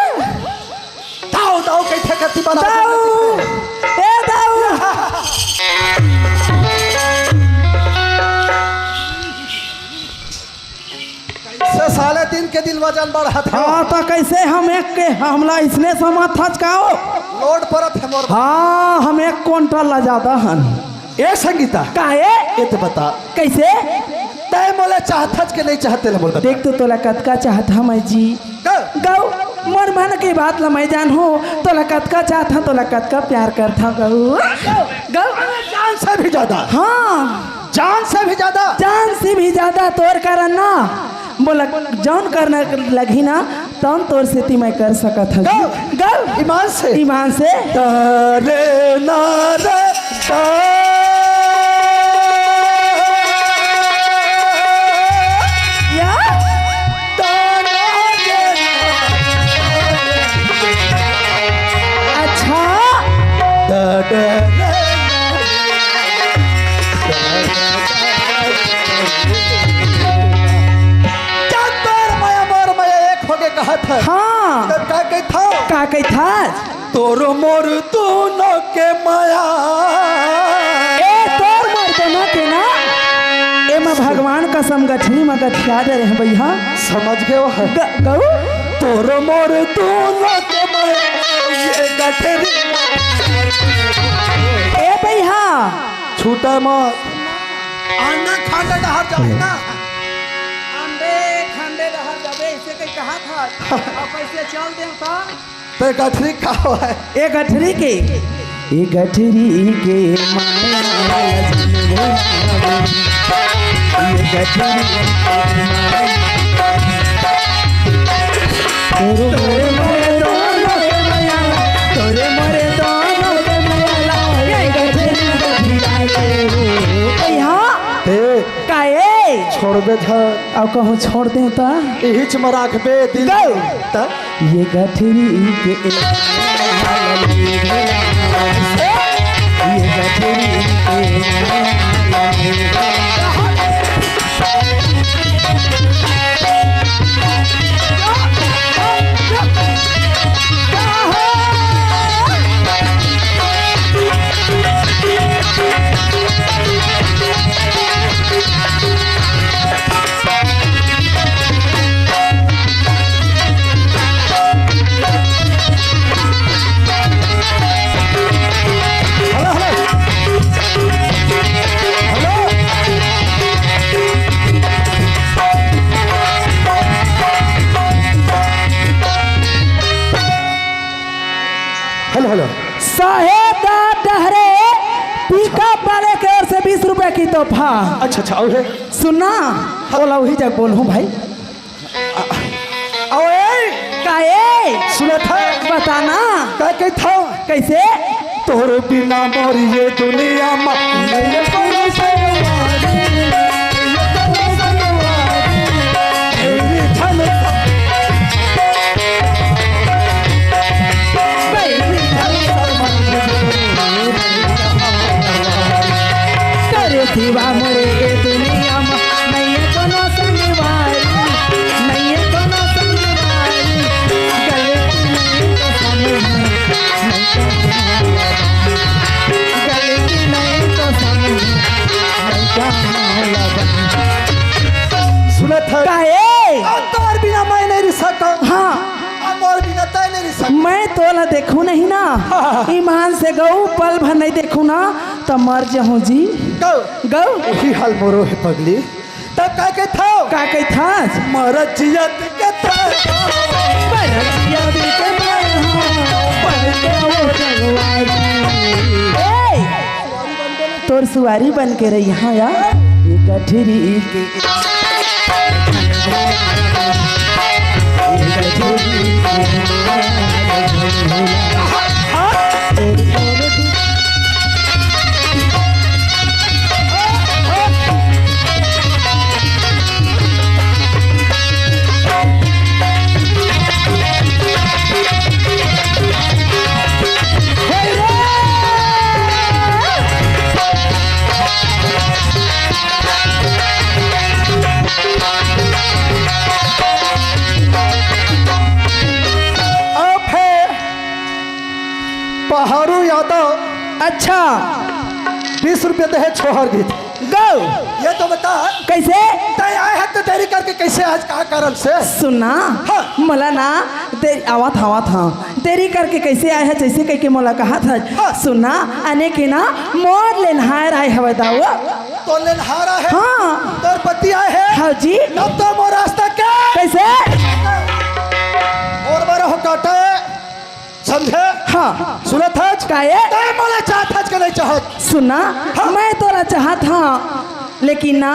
दाऊ, दाऊ, कइसे करती बना दाऊ। ए दाऊ। से साले दिन के दिन वजन बढ़त हे। हाँ, त कइसे हम एक के हमला इसने समझ थच का हो? लोड परत हे मोर। हाँ, हम एक कुंटल ला जादा हन। ए संगीता। काहे? ए तो बता। कइसे? तैं मोला चाहत हच के नहीं चाहत, तेला मोला बता। देख तो तोला कतका चाहत हँव मैं जी। गौ। गौ, मोर मन के बात ला मैं जानहूँ, तोला कतका चाहत हँव, तोला कतका प्यार करत हँव गौ। गौ। अरे जान से भी जादा। हाँ। जान से भी जादा। जान से भी जादा तोर कारण ना, मोला जौन करना लगही ना, तौन तोर सेती मैं कर सकत हँव। गौ। गौ। ईमान से। ईमान से। तारे ना रे ता। या? ताना रे। अच्छा। तारे ना रे। का तोर मया मोर मया एक होगे कहत हे। हाँ। त का कहिथँव? का कहिथस? तोर मोर दूनों के मया। ए, तोर मोर दूनों के ना? एमा भगवान कसम गठरी म गठिया दे रहे भैया। समझ गए हो? ग-, गऊ? तोर मोर दूनों के मया, ये गठरी। ए भैया। छूटा मत। अंडे खंडे डहर जाबे ना। अंडे खंडे डहर जाबे, अइसे कहीं कहत हस। अब अइसे चल देव त। त गठरी का होय? ए गठरी के। ए गठरी के माया। ए गठरी के माया। तोरे मोरे दोनों के माया, तोरे मोरे दोनों के माया, ए गठरी गठरी के। ए, हाँ? ए, काहे? छोड़बे धर। अउ कहूँ छोड़ देव त? इहिच म राखबे दिल गौ। त? ये गठरी के ये गठरी के हेलो, हेलो। साहेब दा डहरे पिकअप वाले के ओर से बीस रुपया की तोहफा। अच्छा, अच्छा, अउ हे? सुनना, हाँ। ओला उही जग बोलहूँ भाई। अउ ए! का ए? सुनत हे? बताना। का कहिथँव? कइसे? तोर बिना मोर ये दुनिया म नइ कोनो संगवारी, नइ कोनो संगवारी। मेरी धन तोरे सिवा मोरे ए दुनिया म नइये कोनो संगवारी, नइये कोनो संगवारी। गलती नइ तो समझ, नइ तो गलती नइ तो समझ, नइ तो सुनत हे? काहे? अब तोर बिना मैं नइ रहि सकँव। हाँ। अब मोर बिना तैं नइ रहि सकँव। मैं तोला देखहूँ नहीं ना, हाँ। ईमान से गऊ पल भर नइ देखहूँ ना, त मर जहूँ जी। गऊ। गऊ। उही हाल मोरो हे पगली। त का कहिथँव? का कहिथस? मरत जियत के त। मरत जियत के त। ए! तोर सुवारी बन के रहिहँव या। ये गठरी के पहाड़ू यादव। अच्छा। बीस रुपये दे हे छोहर गीत। गौ। ये तो बता। कैसे? तय आए है तो देरी करके कैसे आज, का कारण से? सुना। हाँ। मोला ना दे-, आवत, आवत, हाँ। देरी करके कैसे आए है, जैसे कह के मोला कहा था। हाँ। सुना, अने के ना मोर लेनहार आए हवे दाऊ। तो लेनहार आए है? हाँ। तोर पति आए है? हाँ जी। तब तो मोर रास्ता के? कैसे? और बार हो काटा है। समझे? हाँ। सुनत हच? काहे? तैं मोला चाहत हच के नहीं चाहत? सुना, हाँ। मैं तोला चाहत हाँ, लेकिन ना,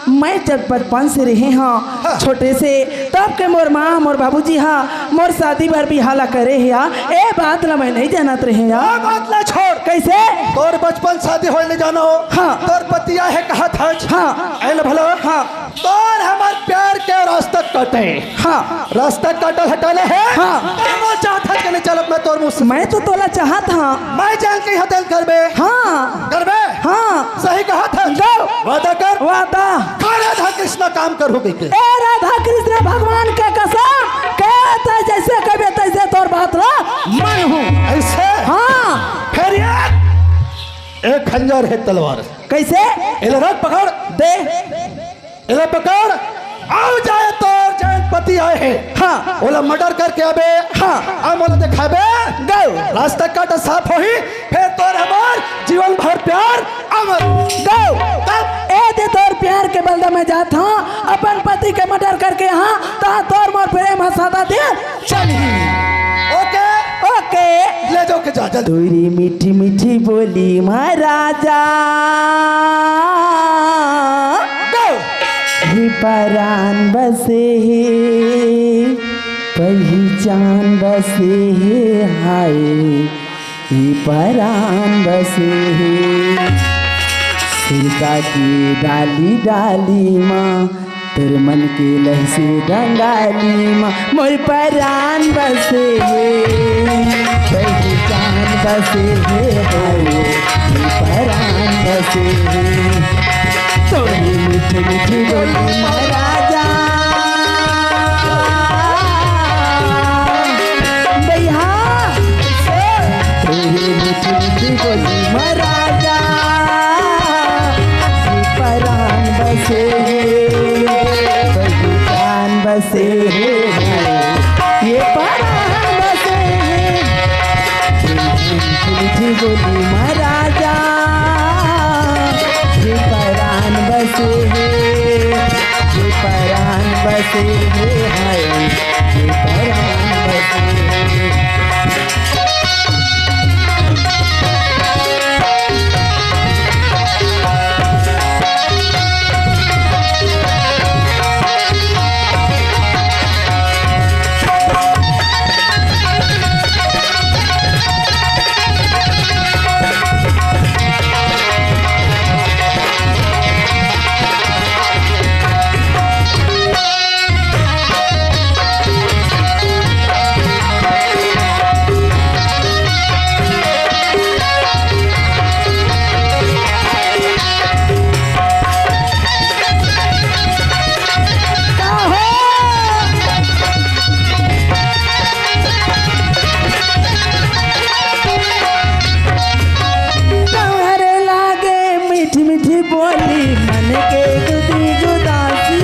मैं जब बचपन से रहे हाँ, हाँ। छोटे से, तब के मोर माँ, मोर बाबूजी हा, मोर शादी बर बिहा ला करे हे हा, ए बात ला मैं नहीं जानत रहे हा। ए बात ला छोड़। कैसे? तोर बचपन शादी होए ले जानो। हाँ। तोर पति आए हे कहत हच। हाँ। आए ले भला। हाँ। तोर हमर प्यार के रास्ता कटे। हाँ। रास्ता काटल हटाले हे। हाँ। तैं मोला चाहत हच के नहीं चलत मैं तोर मुँह से। मैं तो तोला चाहत हाँ। मैं जान के यहाँ तेल करबे। हाँ। करबे? हाँ। सही कहत हच। गौ। वादा कर। वादा। खा राधा कृष्णा काम करहूँ कहिके। ए राधा कृष्ण भगवान के कसम, के तैं जैसे कहबे तैसे तोर बात ला मानहूँ। ऐसे? हाँ। फिर यार, एक खंजर हे तलवार। कैसे? एला रख, पकड़। दे। एला पकड़, आव जाए तोर जैन पति आए हे। हाँ। ओला मर्डर करके आबे। हाँ। आ मोला देखाबे। गौ। रास्ता काटा साफ होही, फिर तोर हमर जीवन भर प्यार अमर। गौ। तब? ए दे तोर प्यार के बलदा मैं जात हाँ, अपन पति के मर्डर करके हाँ, ता तोर मोर प्रेम हा सादा दे। चलही। ओके। ओके। ले जाओ के जा, जल्दी। तोरी मीठी मीठी बोली मा राजा, गौ। ही परान बसे हे, पहिचान बसे हे, हाय, ही परान बसे हे। सिरका के डाली डाली मा तोर मन के लहसू डंगाली मा मोर परान बसे हे, पहिचान बसे हे, हाय, मोर परान बसे हे। तोरी मीठी मीठी बोली मा राजा, भैया, तोरी मीठी मीठी बोली मा राजा, ये परान बसे हे, परान बसे हे, ये परान बसे हे। मीठी बोली मा राजा, ये परान बसे हे, ये परान बसे हे, हाय, ये परान बसे हे। तोहरे लागे मीठी मीठी बोली मन के गुदी गुदासी,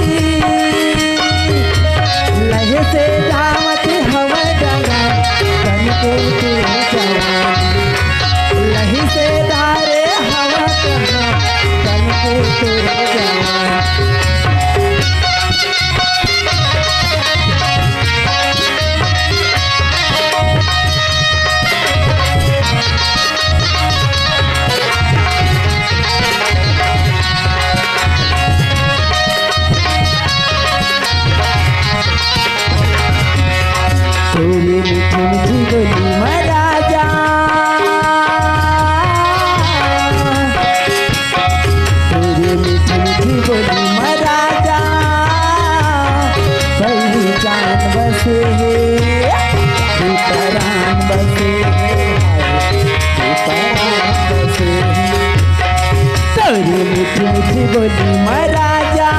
लहे से जावत हवा डगा तन के तू जवान, लहे से धारे हवा कहा तन के तू जवान। तोरी मीठी मीठी बोली मा राजा, तोरी मीठी मीठी बोली मा राजा, पहिचान बसे हे, ये परान बसे हे, ये परान बसे हे। तोरी मीठी मीठी बोली मा राजा,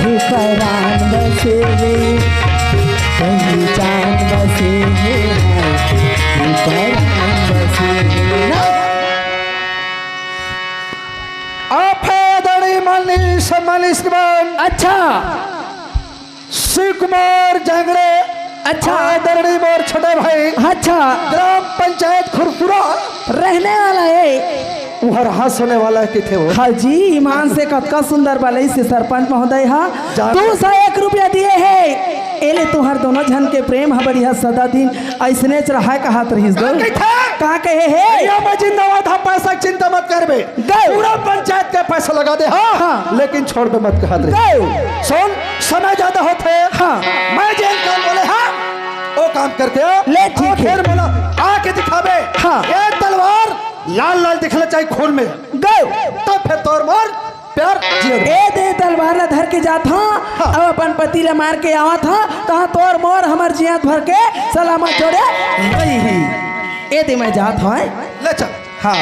ये परान बसे हे, पहिचान बसे हे, अच्छा। आदरणीय मोर छोटे भाई। अच्छा। ग्राम पंचायत खुरपुरा रहने वाला है। उहर हाँस होने वाला है किथे वो। हाँ जी, ईमान से कतका सुंदर बलई से सरपंच महोदय हा। जान दो सौ एक रुपया दिए है। एले तुहर दोनों झन के प्रेम ह बढ़िया सदा दिन अइसने च रहय कहत रहिस का दो। कहिथे? का कहे हे? भैया, मैं जिंदाबाद हा, पैसा के चिंता मत करबे। गौ। पूरा पंचायत के पैसा लगा दे, हाँ, हाँ। लेकिन छोड़बे मत कहत रहे। गौ। सुन, समय ज्यादा होथे। हाँ। मैं जेन काम बोले, हाँ, वो काम करके आ। ले, ठीक और है। फिर बोला, आके दिखाबे। हाँ। ये तलवार लाल लाल दिखना चाहिए खून में। गौ। तब फिर तोर मोर प्यार जियत। ए दे तलवार ला धर के जात हँव, हाँ। अब अपन पति ला मार के आवत हँव, तहाँ तोर मोर हमर जियत भर के सलामत जोड़े रही। ए दे मैं जात हँव। ले चल। हाँ।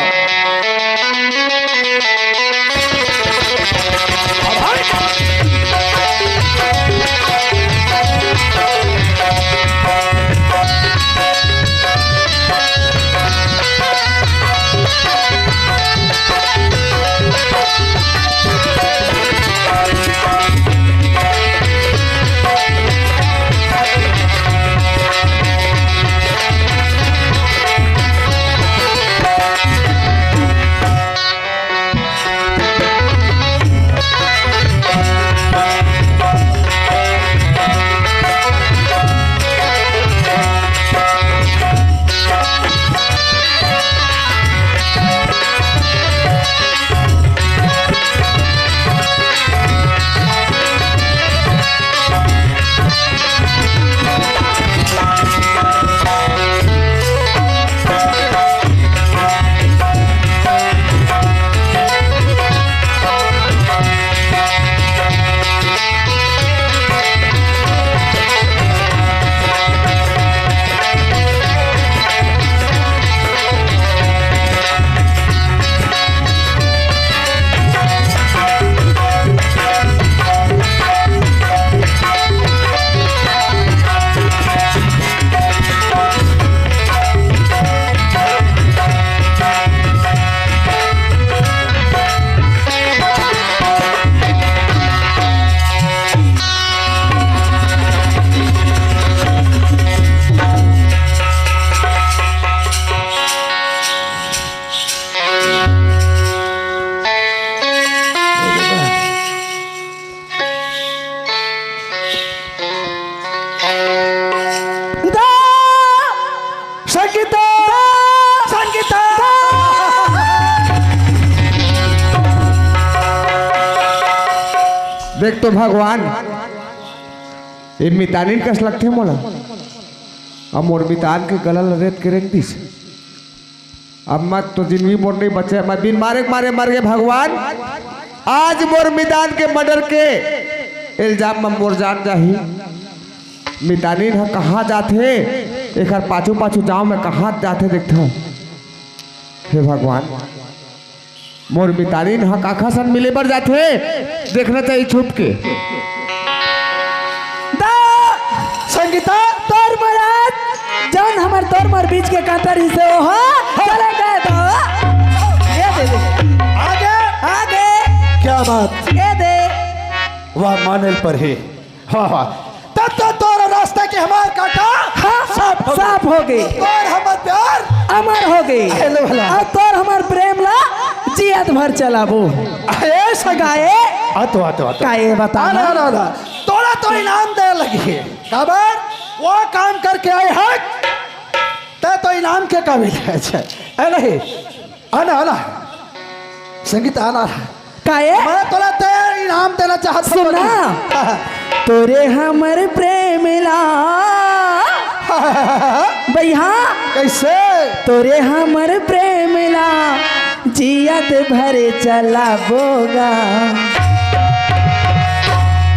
संगीता! संगीता! देख तो भगवान, ये मितानिन कस लगथे मोला। अब मोर मितान के गला ल रेत के रेंग दिस। अब मत तो जिंदगी मोर नहीं बचे, मैं बिन मारे के मारे मर गए भगवान। आज मोर मितान के मर्डर के इल्जाम में मोर जान जाही। मितानिन ह कहाँ जाथे, एकर पाछू पाछू जांव मैं कहाँ जाथे देखथंव। हे भगवान, मोर मितानिन ह काखर सन मिले बर जाथे, देखना चाहिए छुप के। दा संगीता। तोर महाराज, जौन हमर तोर मोर बीच के कांटा रिहिसे, ओह चले गए दा। ये दे दे। आगे। आगे। क्या बात। ये दे। वाह, मानेल पर हे। हाँ, हाँ। तब तो तोर रास्ता के हमार कांटा हाँ, साफ हो गए। साफ हो गए। तोर हमर प्यार अमर हो गए। हेलो, भला। अब तोर हमर प्रेम ला जियत भर चलाबो। अरे, सगाए। आ तो, आ तो, आ तो। काए बता आना, ना। आना, आना। तोला तो इनाम दे लगी है। काबर? वो काम करके आए हैं। तै तो इनाम के काबिल है। अच्छा। ए नहीं। आना, आना। संगीता, आना। काए? मैं तोला तैयार इनाम देना चाहत हूँ। सुना। तोरे हमर प्रेम ला। भैया। कैसे? तोरे हमर प्रेम ला जियत भरे चलाबो गा।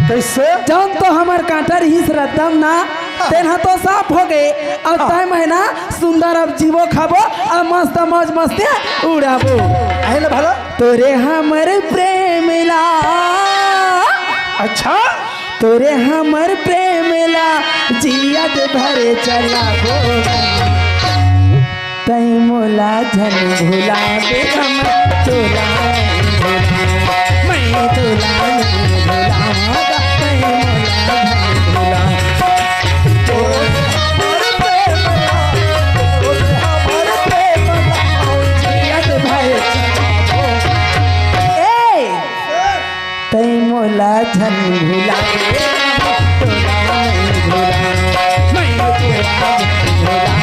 कैसे? जौन तो हमर कांटा रिहिस रद्दम ना, तेन ह तो साफ हो गए। अब हाँ। तय महीना सुंदर अब जीबो खाबो, अब मस्त मौज मस्ती उड़ाबो। अहे ले भला। तोरे हमर प्रेम ला। अच्छा। तोरे हमर प्रेम ला जियत भरे चलाबो। तै मोला झन भुलाबे हम तोला नइ भुलावं। मैं तोला नइ भुलावं, तै मोला झन भुलाबे। झन भुला रे, तोला नइ भुला, मैं तोला नइ भुला, भुला।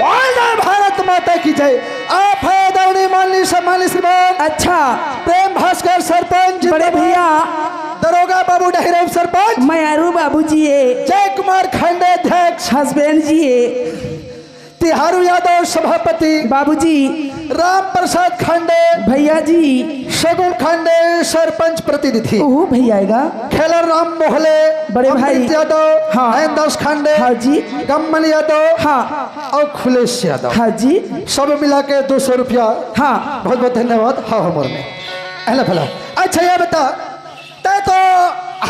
बोल जय भारत माता की जय। आप है आदरणीय माननीय सम्मानित श्रीमान अच्छा। प्रेम भास्कर सरपंच बड़े जिंदाबाद। भैया। दरोगा बाबू डहिरा उप सरपंच। मयारू बाबू जी ये। जय कुमार खंडे अध्यक्ष। हस्बैंड जी ये। तिहारू यादव सभापति। बाबूजी। राम प्रसाद खंडे। भैया जी। सगुन खंडे सरपंच प्रतिनिधि। ओहो भैया आएगा। खेलर राम मोहले। बड़े भाई। अमृत यादव। हाँ। नयन दास खंडे। हाँ जी। गम्मन यादव। हाँ। अउ खुलेश यादव। हाँ जी। सब मिला के दो सौ रुपया। हाँ। बहुत बहुत धन्यवाद। हाँ, हमर में। अहला भला। अच्छा, ये बता, तैं तो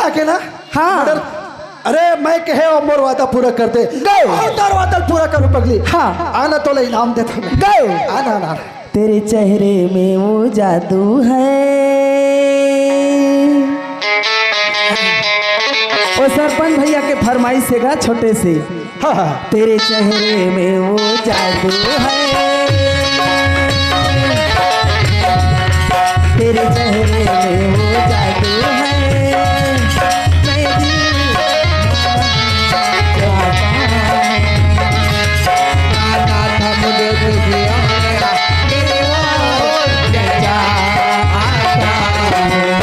आगे ना? हाँ। मर्डर। अरे, मैं कहे अउ मोर वादा पूरा कर दे। गए। अउ तोर वादा पूरा करूँ पगली। हाँ। आना, तोला इनाम देथँव मैं। गए। आना, आना, आना। तेरे चेहरे में वो जादू है। ओ सरपंच भैया के फरमाइश हे गा छोटे से। हाँ, हाँ। तेरे चेहरे में वो जादू है, तेरे चेहरे में वो जादू है, मैं दिल क्या पाऊं? ना, ना, थम दे तुझे, मेरे वो जैसा आता हूँ।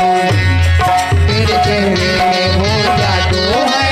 तेरे चेहरे में वो जादू है।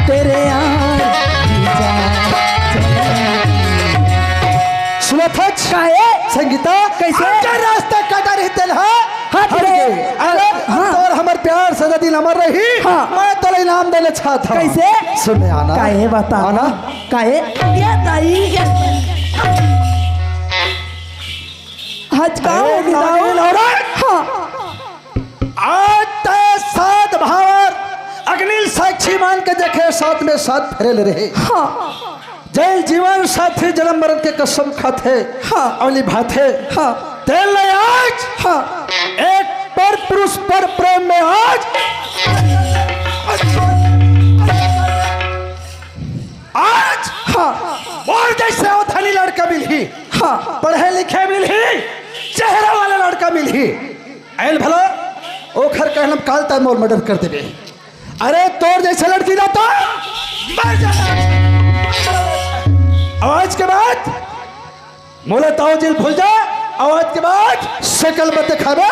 तेरे यार सुनत हच? काहे? संगीता, कैसे? अंदर रास्ता काटा रही तेल, हाँ? हट हट रे। गए। अरे, हाँ। तोर हमर प्यार सदा दिन अमर रही। हाँ। मैं तोला इनाम देना चाहत हूँ। कैसे? सुन में आना। काहे बता? आना। काहे? ये दाई, ये आज का अरे, हो गया? नागिन औरत। हाँ। आज तय सात भावर अग्निल साक्षी मान के देखे, सात में सात फेरे ले रहे। हाँ। जय जीवन साथी, जन्म मरण के कसम खाथे। हाँ। अउ निभाथे। हाँ। तेल ले आज। हाँ। एक पर पुरुष पर प्रेम में आज। आज। हाँ। मोर जैसे ओ धनी लड़का मिलही। हाँ। पढ़े लिखे मिलही, चेहरा वाला लड़का मिलही। आयल भला, ओखर कहलम काल तय मोर मर्डर कर देबे। अरे तोर जैसे लड़की ना तो मर जा। अउ आज के बाद मोला ताऊ जी ल भूल जा, अउ आज के बाद शकल मत दिखाबे,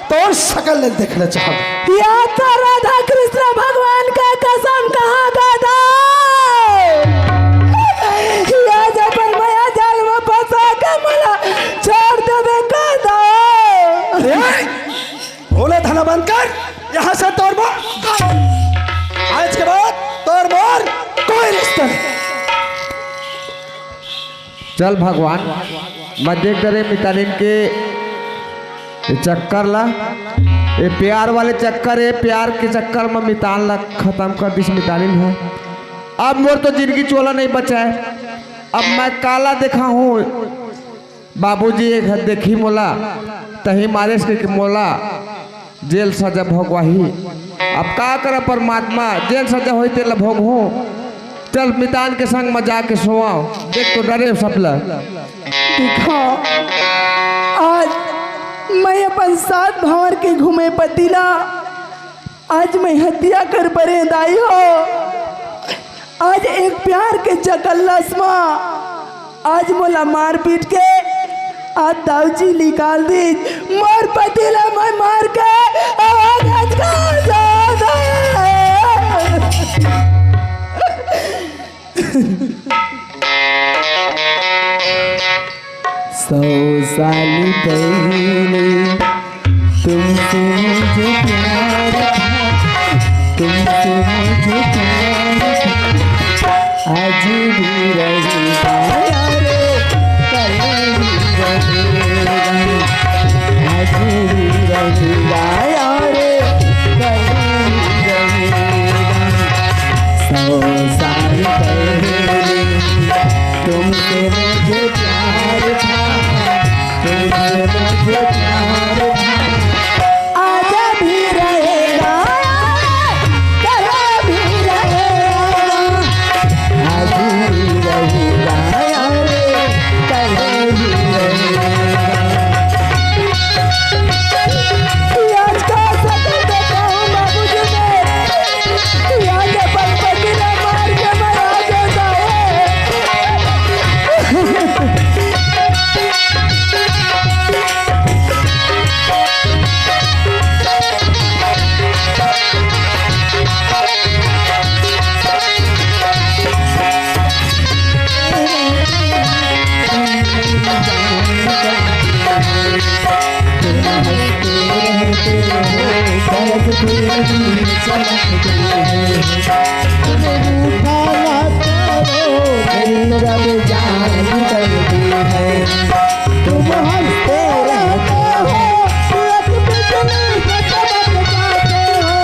तोर शकल नहीं देखना चाहब। या तो राधा कृष्ण भगवान का कसम कहा दादा, या जबर मया जाल में फंसा के मोला छोड़ देबे का दा। ए, भोला धना बंद कर, यहाँ से तोर मोर, आज के बाद तोर मोर कोई रिश्ता नहीं। चल भगवान, मैं देख डरे मितानिन के ये चक्कर ला, ये प्यार वाले चक्कर, ये प्यार के चक्कर में मितान ला खत्म कर दिस मितानिन है। अब मोर तो जिंदगी चोला नहीं बचा है। अब मैं काला देखा हूँ, बाबूजी एक हाथ देखी मोला, तही मारेस के मोला जेल सजा भोगवाही। अब का करब परमात्मा, जेन सजा होही तेला भोगहूँ। चल मितान के संग म जाके सोवव, देख तो डरे सब ल। देखा, आज मैं अपन सात भंवर के घूमे पति ला आज मैं हत्या कर परेंव दाई हो। आज एक प्यार के चकल्लस म आज मोला मार पीट के आज दाऊ जी निकाल दीस। मोर पति ला मैं मार के आज आज का जादा। सौ साल पहले तुमसे मुझे प्यार था, तुमसे मुझे प्यार था। आज भी रहेगा यारो, कल भी रहेगा। आज भी रहेगा यारो, कल भी रहेगा। सौ साल पहले तुमसे मुझे प्यार था, तुमसे मुझे प्यार था। आज भी रहेगा, कल भी रहेगा। आज भी रहेगा, कल भी रहेगा। आज का सत्य बताऊं बाबूजी ने, आज अपन पति ने मार के मरा देता है। तुम हंसते रहते हो, एक बिजली से चमक जाते हो।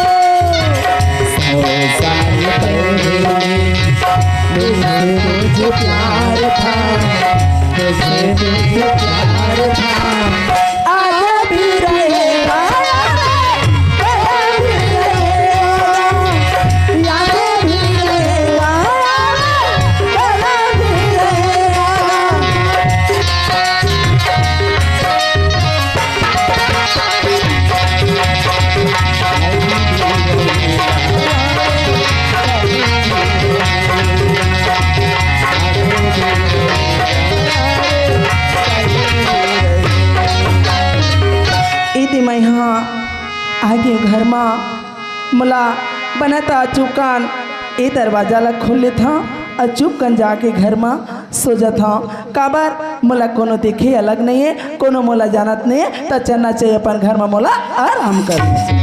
सौ साल पहले तुमसे मुझे प्यार था, तुमसे मुझे प्यार था। आज भी रहेगा, कल भी रहेगा, याद भी रहेगा, कल भी रहेगा। इति मैं हा आगे घर मा मोला बनत चुपकन ए दरवाजा ला खोल लेथंव अउ चुपकन जाके घर मा सो जथंव। काबर मोला कोनो देखे अलग नइये, कोनो मोला जानत नइये, त चलना चाहिए अपन घर मा, मोला आराम करना चाहिए।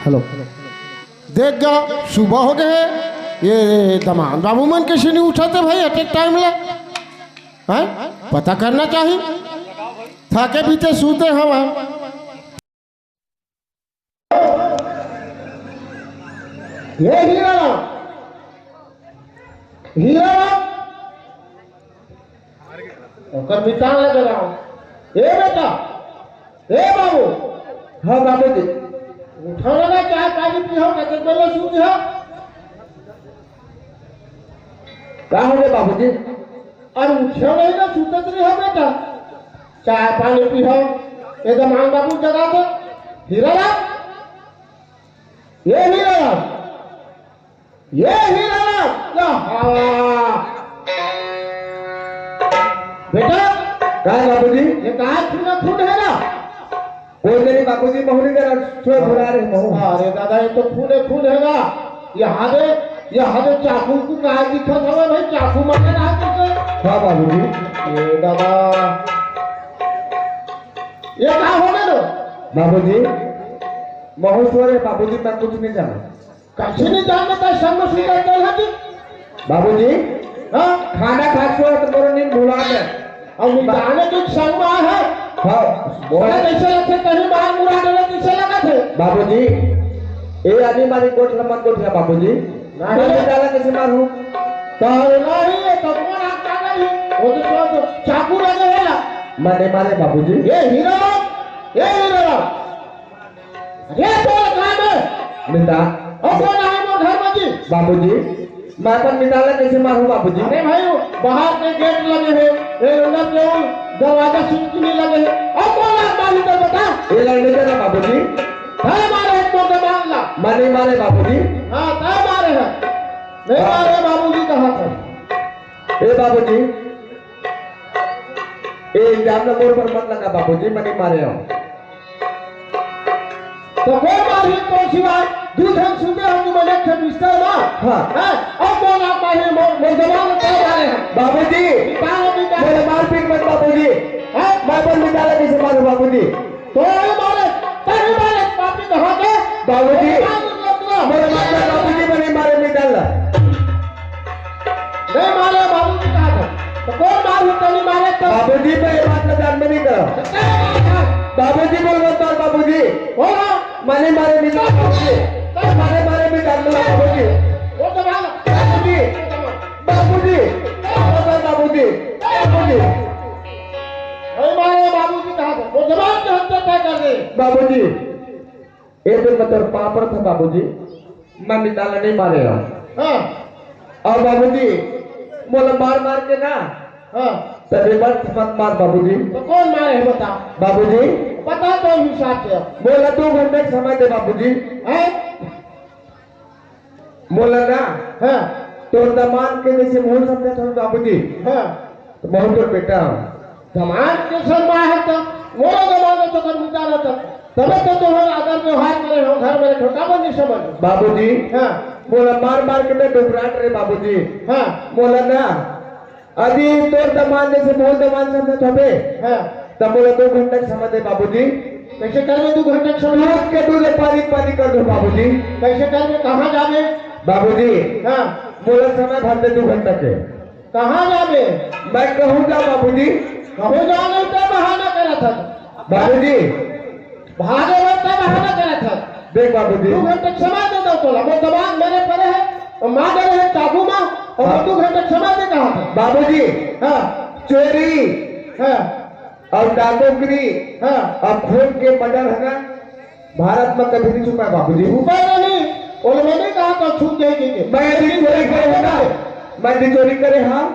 हेलो। देख गा, सुबह हो गए हे, ये दमांद बाबू मन कइसे नइ उठत हे भाई, अतेक टाइम ले, हैं? पता करना चाही। थाके बीते सूते हवा। ये हीरा, हीरा, ओकर मितान लगे रहो। ए बेटा, ए बाबू। हाँ बाबूजी। उठो ना, चाय पानी पीहो, कते बेले सूत हो। का हो गे बाबूजी? अरे उठे नहीं ना, सुतत नहीं हो बेटा। चाय पानी पी हो। ये जमान बाबू जगा दो। हीरा राम, ये हीरा राम, ये हीरा राम। या हाँ। बेटा, का है बाबूजी? ये का है, खून खून है ना? कोई नहीं बाबूजी, महू नहीं जरा छोड़ भुला रहे महू। अरे दादा, ये तो खूने खून है ना। यहाँ दे, यहाँ दे चाकू को कहा दिखत हवे भाई, चाकू मारे रहा तुझे। हाँ बाबूजी। ये दादा, ये का हो गया लो? बाबूजी, महू सो रहे बाबूजी, मैं कुछ नहीं जाना। कइसे नहीं जानता था, संग में सुतत है तू? बाबूजी, हाँ? खाना खात हो तो मोर नींद भुला दे। अउ मितान के संग में आय है? हाँ, बोल। अरे कइसे लगथे, कहीं मार मुरा डरे, कइसे लगथे? बाबूजी, ए आदमी मारी गोठ लमन गोठ है बाबूजी। नहीं। तो मितान ला कइसे मारहूँ? तो नहीं, ये तो कौन आपका नहीं? वो तो, तो, तो चाकू लगे है ना? मैं नहीं मारे बाबूजी। ये हीरो, ये हीरो। अरे बोल, कहाँ में? मिता। और कौन आए मोर घर में जी? बाबूजी, मैं अपन मिता ला कइसे मारहूँ बाबूजी? अरे भाई, बाहर के गेट लगे हे, ये अंदर के वो दरवाजा सिटकिनी लगे हे। और कौन आए मारी तो बता। ये लड़ने का ना बाबूजी। तय मारे है तो जबान ला। मैं नहीं मारे बाबूजी। हाँ, तय मारे है। नहीं हाँ। मारे बाबूजी कहा था। ए बाबूजी, ए इल्जाम ला मोर पर मत लगा बाबूजी, मैं नहीं मारे हूँ। तो कोन मारही तोर सिवाय? दू झन सुते हो तुमन एक ठन बिस्तर मा? हाँ। हैं? अब कोन आप मारही? मोर, मोर जबान ला तय मारे हैं। बाबूजी, निकाल, निकाल। मोला मारपीट मत बाबूजी। हैं? मैं अपन मिता ला कइसे मारहूँ बाबूजी? तो ही मारे, तभी मारे, पापी कहाँ के? बाबूजी, निकाल, निकाल, निकाल। मोला मार मत बाबूजी, मैं नहीं मारे मिता ला। नहीं मारे बाबूजी कहा था। तो कोन मारही तनी मारे तो? बाबूजी, मैं ये बात ला जान में नहीं करा। तो क्या बात है? बाबूजी, बोल मत मार बाबूजी। बोल ना। मैं नहीं मारे मिता बाबूजी। मैं नहीं मारे मिता बाबूजी। वो तो भाग। बाबूजी, बाबूजी, बोल मत मार बाबूजी। बाबूजी। नहीं मारे बाबूजी कहा था। वो जबान के हत्या तय कर दे। बाबूजी, ए दिन मैं तोर पाँव परत हँव बाबूजी, मैं मिता ला नहीं मारे हँव। हाँ। अउ बाबूजी, मोला मार मार के ना, हाँ। तभी मत, मत मार बाबूजी। तो कोन मारे हे बता? बाबूजी। बता तो हिसाब से अब। मोला दू घंटा के समय दे बाबूजी। हैं? मोला ना, हाँ। तोर दमांद के जइसे महू समझत हँव बाबूजी। हाँ। तो महू तोर बेटा हँव। दमांद के संग मा है तो, मोरो दमांद तो कर मिता रहता। तबे तो तोहर आदर व्यवहार करे हो, घर में छोटा बन नहीं समझ। बाबूजी, हाँ। मोला मार मार के मैं डुबरात रहे बाबूजी। हाँ। मोला ना, अभी तोर दमांद जइसे मोर दमांद समझत हबे। हाँ। त मोला दू घंटा के समय दे बाबूजी। कइसे करबे दू घंटा के समय? दूध के दूध पानी पानी कर दो बाबूजी। कइसे करबे? कहाँ जाबे? बाबूजी, हाँ। मोला समय भर दे दू घंटा के। कहाँ जाबे? मैं कहूँ जा बाबूजी। कहूँ जा नहीं तो बहाना करत हस। बाबूजी। भागे बर तैं बहाना करत हस। देख बाबूजी। दू घंटा के समय दे दो तोला। मोर दमांद मरे पड़े हे, अउ मार डरे हे चाकू मा, अउ हाँ। दू घंटा के समय दे कहा था। बाबूजी। हाँ। चोरी। हाँ। अउ डाकूगिरी। हाँ। अउ खून के मर्डर हे ना, भारत में कभी नहीं छुपा बाबूजी। छुपा नहीं, ओला मैं नहीं कहा था छुप जाएगी के। मैं अभी चोरी करे हँव ना, मैं अभी चोरी करे हँव,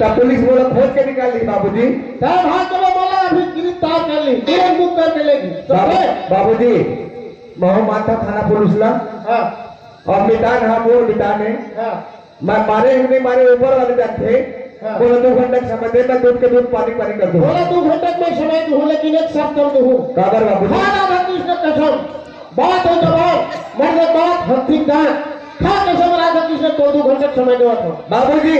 तब पुलिस मोला खोज के निकाल ली बाबूजी। तब हाँ चलो बोला अभी गिरफ्तार कर ली, तुरंत बुक करके लेगी। तो बाबू, फिर? बाबूजी, महू मानथँव थाना पुलिस ला। हाँ। अउ मितान हा मोर मितान हे। हाँ। मैं मारे हँव नहीं मारे ऊपर वाले जानथे। हाँ। मोला दू घंटा के समय दे, मैं दूध के दूध पानी पानी कर दूँ। मोला दू घंटा के मैं समय दूँ, लेकिन एक शर्त कर दूँ। काबर बाबूजी? खा राधा कृष्ण कसम, बात हो जबान, मरने बात हत्ती दान। खा कसम राधा कृष्ण तो दू घंटा के समय देवत हँव। बाबूजी,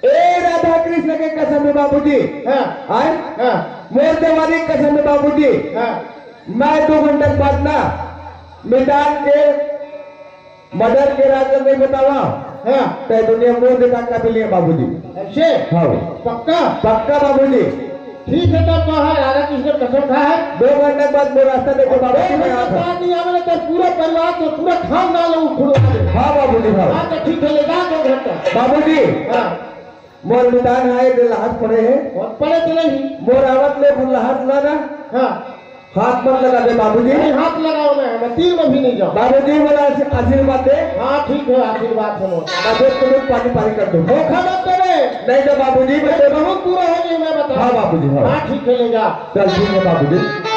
ए राधा कृष्ण के कसम हे बाबूजी। हाँ। आय? हाँ। मोर जवानी के कसम हे बाबूजी। हाँ। मैं दू घंटा के बाद ना मितान के मर्डर के राज नहीं बतावा। हाँ। तैं दुनिया मुँह दिखा के मिलिया बाबूजी। अइसे? हाँ। पक्का? पक्का बाबूजी। ठीक हे, तब तो हे, राधा कृष्ण कसम खा हे। दू घंटा के बाद मोर रास्ता देखो बाबूजी, मैं आत हँव। बात नहीं आवे ना, तो पूरा परिवार तो पूरा खानदान ला उखड़वा दे। हाँ बाबूजी, हाँ। हाँ, तो ठीक हे, ले जा दो घंटा। बाबूजी। हाँ। मोर मितान हा ए दे लहस पड़े हे। कौन पड़े चले ही? मोर आवत ले खुद लहस ला ना। हाँ। हाथ मत लगा दे बाबूजी। नहीं, हाथ लगाओ, मैं, मैं तीर में भी नहीं जाऊँ। बाबूजी, मोला आशी-, आशीर्वाद दे। हाँ, ठीक है, आशीर्वाद है मोर। मैं दूध को दूध, पानी पानी कर दूँ। धोखा मत दे रे। नहीं तो बाबूजी, मैं मैं बहुत बुरा हो गई, मैं बता। हाँ बाबूजी, हाँ। हाँ, ठीक है, ले जा। चल, ठीक है बाबूजी।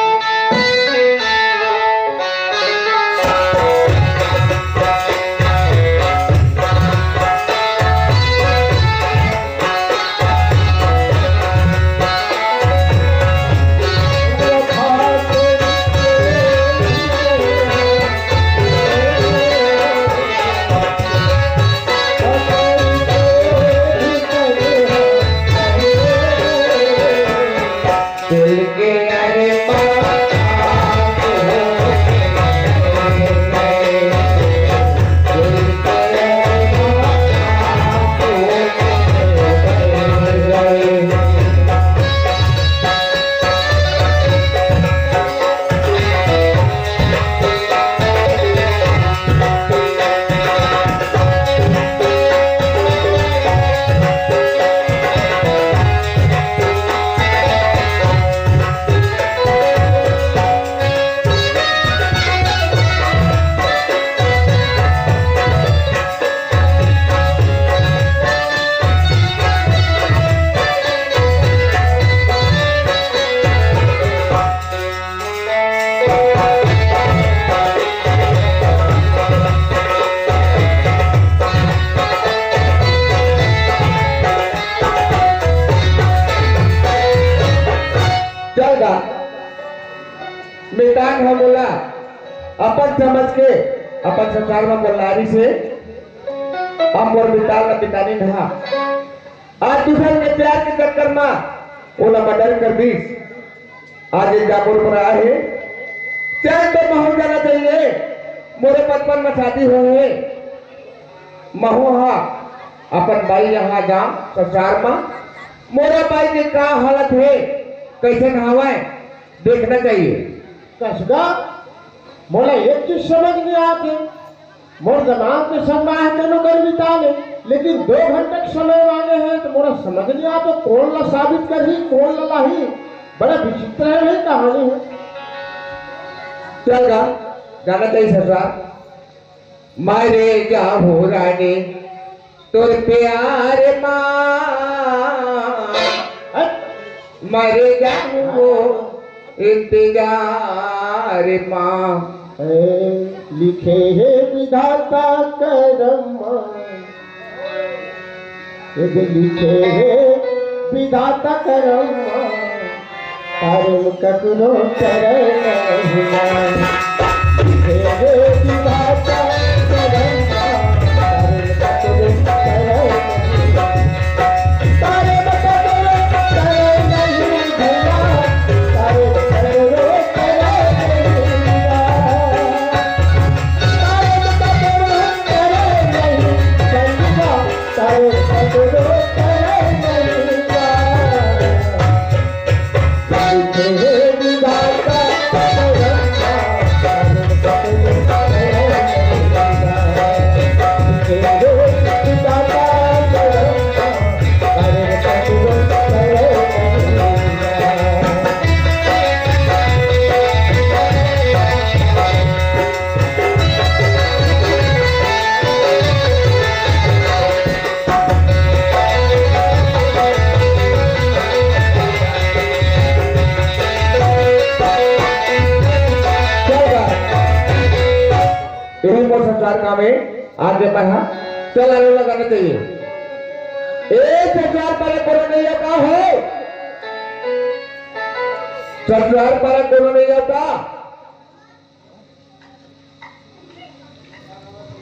चल गा, मितान ह मोला अपन समझ के अपन संसार म बोलारी से, अब मोर मितान ल मितानी नहा। आज दूसर के प्यार के चक्कर म ओला मर्डर कर दीस। आज एक जामुन पर आए हे, चैन तो महू जाना चाहिए। मोरे बचपन में शादी हुए हे, महू हा अपन बाई यहाँ जा ससुराल मा। मोरा बाई के का हालत हे, कैसे नहावय, देखना चाहिए। कसगा, मोला एक चीज समझ नहीं आते। मोर जमात के संग आए तेनो कर बिता ले, लेकिन दो घंटा के समय मांगे हे तो मोला समझ नहीं आता कौन ला साबित करही, कौन ला लाही। बड़ा विचित्र है भाई कहानी है। चल गा, गाना चाहिए सरदार। मरे जाहूं रानी तोर प्यार मा, मरे जाहूं वो इंतजार मा। ए, लिखे हे विधाता करम मा, ए, लिखे हे विधाता करम मा, तारे ककरो करे नहीं मा। लिखे हे विधाता करम मा, तारे ककरो करे नहीं मा। यही मोर संसार काम हे। आज मैं हा चल आलो लगाना चाहिए। ए संसार पर कोनो नहीं का हो? संसार पर कोनो नहीं का?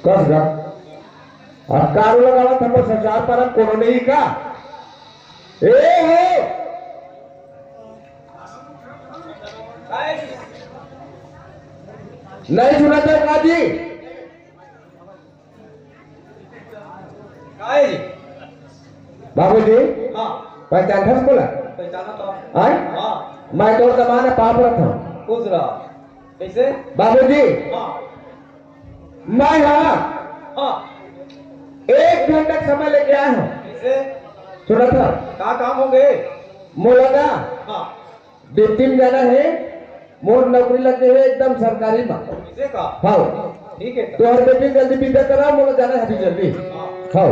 कस गा? अब कारो लगावत हम संसार पर कोनो नहीं का? ए हो, नहीं सुना तो का जी? काय जी? बाबूजी, हाँ। पहचानथस मोला? पहचाना तो। आय? हाँ। मैं तोर जमाना पाप रखा। खुश रहा। कैसे? बाबूजी, हाँ। मैं हा हाँ। एक घंटा के समय लेके आए हूँ। कैसे? सुना था? का काम हो गए? मोला ना हाँ। ड्यूटी में जाना है, मोर नौकरी लग गे हे एकदम सरकारी मा। अइसे का? हाँ। ठीक हे। तोर बेटी जल्दी बिदा करा, मोला जाना हे अभी जल्दी। हाँ। हाँ।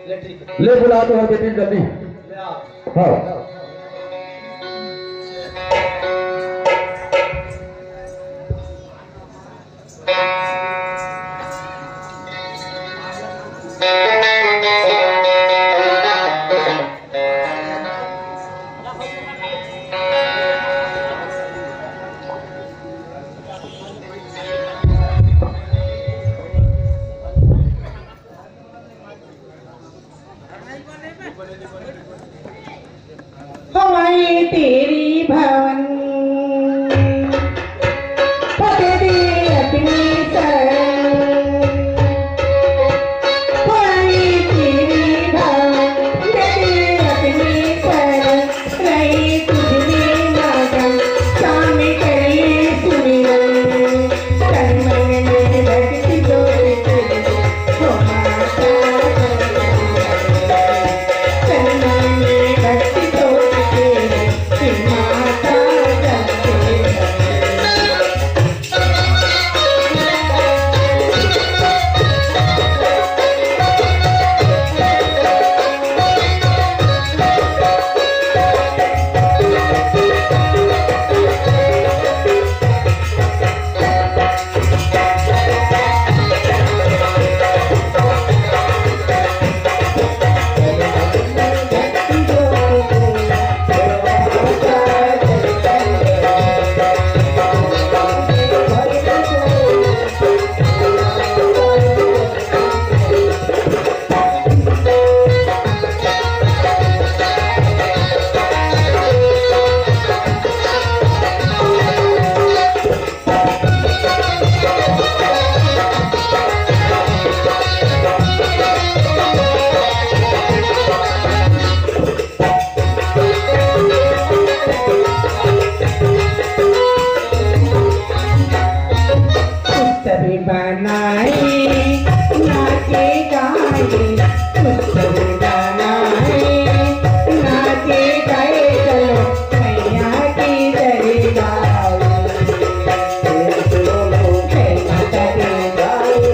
ले ठीक हे। ले बुला तोर बेटी जल्दी। ले आ। हाँ। हमारी तेरी भवन, पते दे अपनी शरण। हमारी तेरी भवन, पते दे अपनी शरण। रही तुझ में मगन, शाम कर ले सुमिरन। तन मन में भक्ति जोड़ के, ओ माता, तन मन में भक्ति जोड़ के, हे माता। सभी बनाए नाचे गाए, सभी बनाए नाचे गाए, चलो मैया की दरबार। जय माता दी,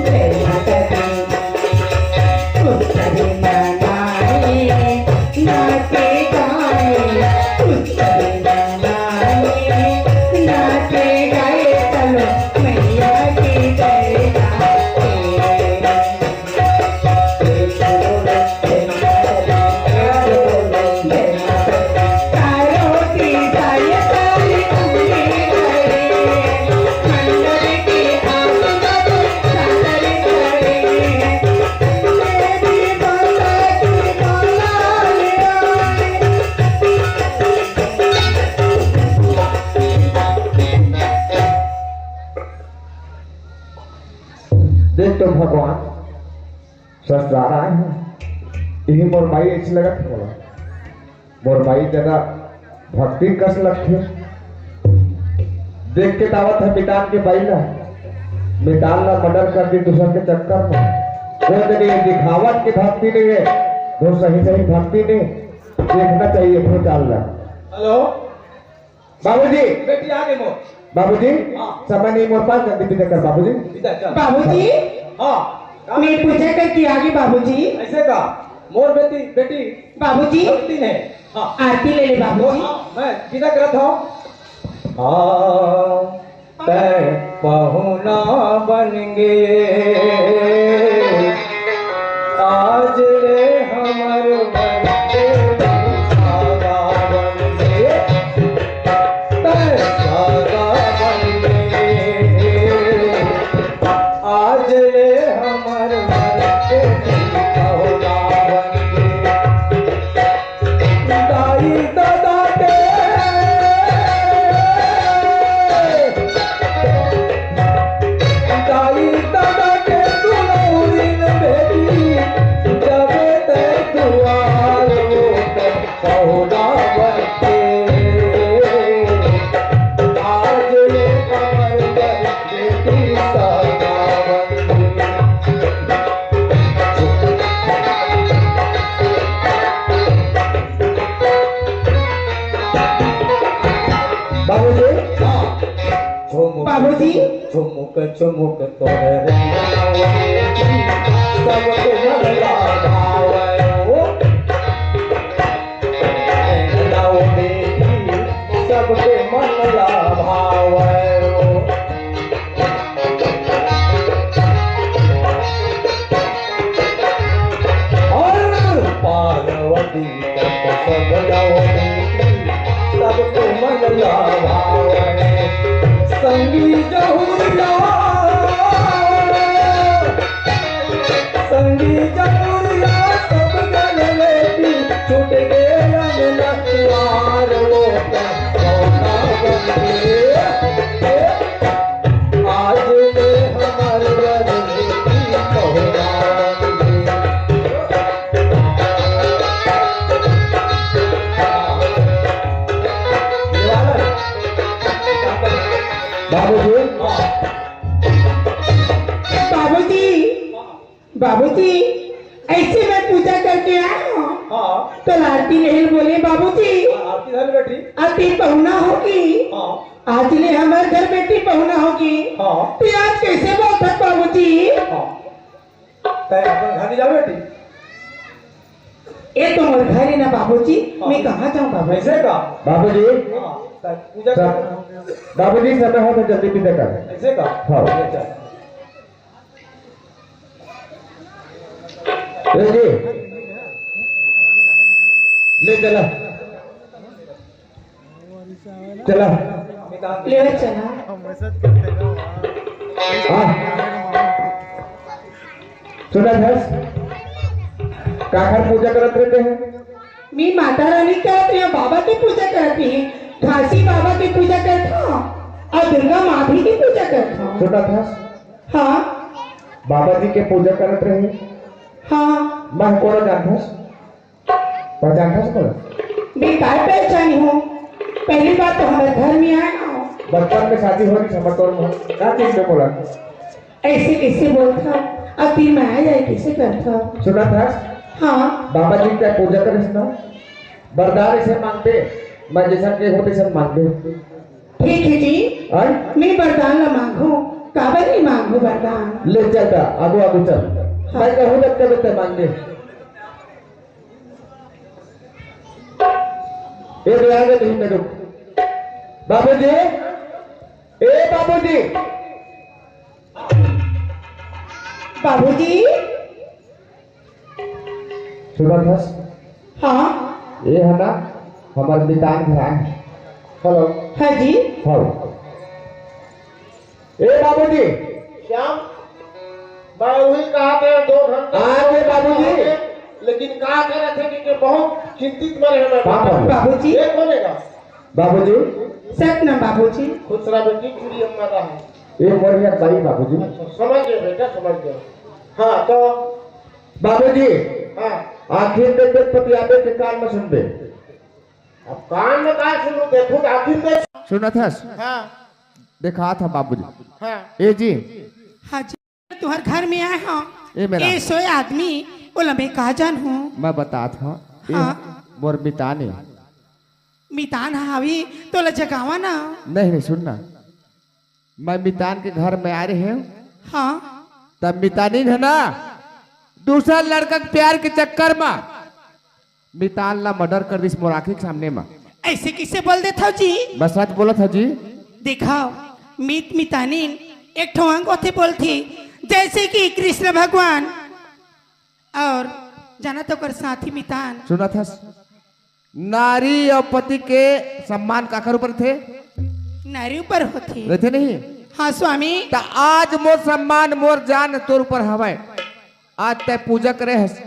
जय माता दी। देख तो भगवान, ससुराल आए हंव, इही मोर बाई अइसे लगत हे मोला। मोर बाई जरा भक्ति कस लगथे। देख के तावत हे मितान के बाई ला, मितान ला मर्डर कर दी दूसर के चक्कर में। वो जब ये दिखावट की भक्ति नहीं है, वो सही सही भक्ति नहीं। देखना चाहिए भूचाल ला। हेलो। बाबूजी। बेटी आ गे मोर। बाबूजी। हाँ। समय नहीं मोर पास, जल्दी विदा कर बाबूजी। विदा कर। बाबूजी। हाँ। मैं पूजा करके आ गे बाबूजी। अइसे का? मोर बेटी, बेटी। बाबूजी। भक्ति ने। हाँ। आरती ले ले बाबूजी। हाँ, मैं विदा करत हंव। हाँ। तैं पहुना बन गे, आज ले हमर मन के सागा बन गे। तैं सागा बन गे, आज ले हमर मन के पहुना बन गे। दाई ददा के, दाई ददा के दुलौरी बाबूजी, हाँ। झुमुक, बाबूजी। झुमुक झुमुक तोरे रे, सबके मन ला भावे ओ। नौ बेटी सबके मन ला भावे ओ। और पार्वती तक सब नौ बेटी सबके मन ला भावे। संगी जहुरिया, संगी जहुरिया, सब जन लेती छूट गे अंगना दुआर वो सोना बन के। आज ले हमर बर की पहुना बन के। बाबूजी, बाबूजी, बाबूजी, ऐसे मैं पूजा करके आया हूँ। हाँ। कल आरती नहीं बोले बाबूजी। हाँ, आरती घर बैठी। आरती पहुना होगी। हाँ। आज ले हमारे घर बेटी पहुना होगी। हाँ। तो आज कैसे बोलता बाबूजी? हाँ। तै अपन घर नहीं जावे बेटी। ये तो मोर घर है ना बाबूजी, हाँ। मैं कहाँ जाऊँ बाबूजी? ऐसे का? बाबूजी, हाँ, तै पूजा सब, कर। बाबूजी, समय हो तो जल्दी विदा कर। ऐसे का? हाँ। ले चल। ए जी, ले चला, चला। ले चला। हाँ। सुना था, काखर पूजा करत रहते हैं? मी माता रानी करत रही हूँ, बाबा की पूजा करत रही, घासी बाबा की पूजा करत हूँ और दुर्गा माँ भी की पूजा करत हूँ। सुना था, हाँ। बाबा जी के पूजा करत रहे। हाँ। मैं कोन जानथस? पहचानथस कोन? मैं काय पहचानी हूँ? पहली बार तो हमारे घर में आया हूँ। बचपन में शादी हो रही समझ तोर मोर। का चीज में बोला? ऐसे कैसे बोलता? अब दिल में आ जाए कैसे करता? सुना था? हाँ। बाबा जी का पूजा करिस ना? वरदान ऐसे मांगते, मैं जैसा के होते सब मांगते। ठीक है जी, और? मैं वरदान ला मांगू, काबर नहीं मांगू वरदान? ले चल ता, आगू आगू चल। हाँ। मैं कहूँ तब तब ते मांगे। ए बे, आ गए तुम मेरे। बाबूजी, ए बाबूजी, बाबूजी। सुनत हस? हाँ। ये है ना, हमार मितान घर आए हैं। हेलो। हाँ जी। हाँ। ए बाबूजी। श्याम, मैं वही कहा था दो घंटा। हाँ जी बाबूजी। लेकिन का करे थे कि, कि बहुत चिंतित में रहे मैं। बाबूजी। ये कौन है का? बाबूजी। सत ना बाबूजी। खुश रहा बेटी, चूड़ी अम्मा का है। ये मोर बाई बाबूजी। अच्छा, समझ गए बेटा, समझ गए। हाँ, तो बाबूजी, हाँ। आखिर में तो पतियाबे के कान में सुनबे। अब कान में का सुनू, देखू तो आखिर में। सुनत हस? हाँ। देखा था बाबूजी। हाँ। ए जी। हाँ जी। तुहर घर में आए हो। ए मेरा। ए सोए आदमी, ओला मैं का जानहूँ? मैं बतात हूँ। ए हाँ। मोर मितान ए। मितान हावी, तोला जगावा ना। नहीं, नहीं, सुन ना। मैं मितान के घर में आ रहे हूँ। हाँ। तब मितानी है ना, दूसरा लड़का के प्यार के चक्कर में मितान ला मर्डर कर दिस मोर आँखी के सामने में। ऐसे किसे बोल देथव जी? मैं सच बोलत हूँ जी। देखव, मीत मितानिन एक ठो अंग होथे बोलथे, जैसे कि कृष्ण भगवान और जाना तो कर साथी मितान। सुनत हस? नारी और पति के सम्मान काकर ऊपर थे? नारी ऊपर होथे। रहते नहीं? हाँ स्वामी। त आज मोर सम्मान, मोर जान तोर ऊपर हवय। आज तै पूजा करे हस,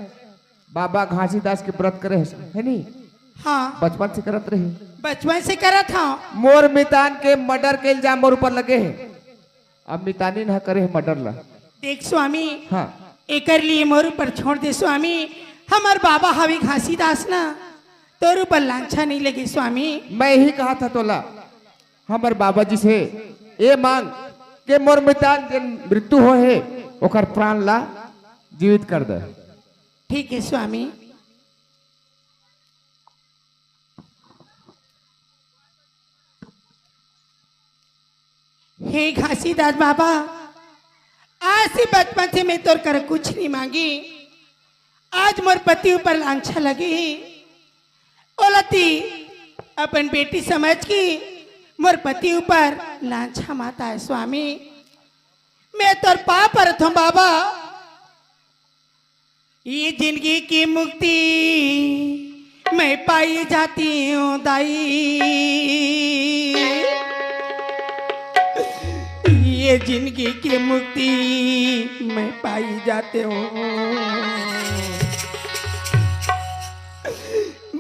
बाबा घासीदास के व्रत करे हस, है नी? हाँ। बचपन से करत रही। बचपन से करत हूँ। मोर मितान के मर्डर के इल्जाम मोर ऊपर लगे है। अब मितानिन ह करे हे मर्डर ला। देख स्वामी, हाँ। एकर लिए मोर ऊपर छोड़ दे स्वामी। हमर बाबा हवे घासीदास ना, तोर ऊपर लांछा नहीं लगे स्वामी। मैं ही कहा था तोला, हमर बाबा जी से ये मांग के मोर मितान के मृत्यु हो है, ओकर प्राण ला जीवित कर दे। ठीक है स्वामी। हे घासीदास बाबा, आज से बचपन से मैं तोर कर कुछ नहीं मांगी। आज मोर पति ऊपर लांछा लगे हे, ओला ती अपन बेटी समझ के मोर पति ऊपर लांछा मत आय स्वामी। मैं तोर पाँव परत हँव बाबा। ये जिंदगी की मुक्ति मैं पाई जाती हूँ दाई। ये जिंदगी की मुक्ति मैं पाई जाती हूँ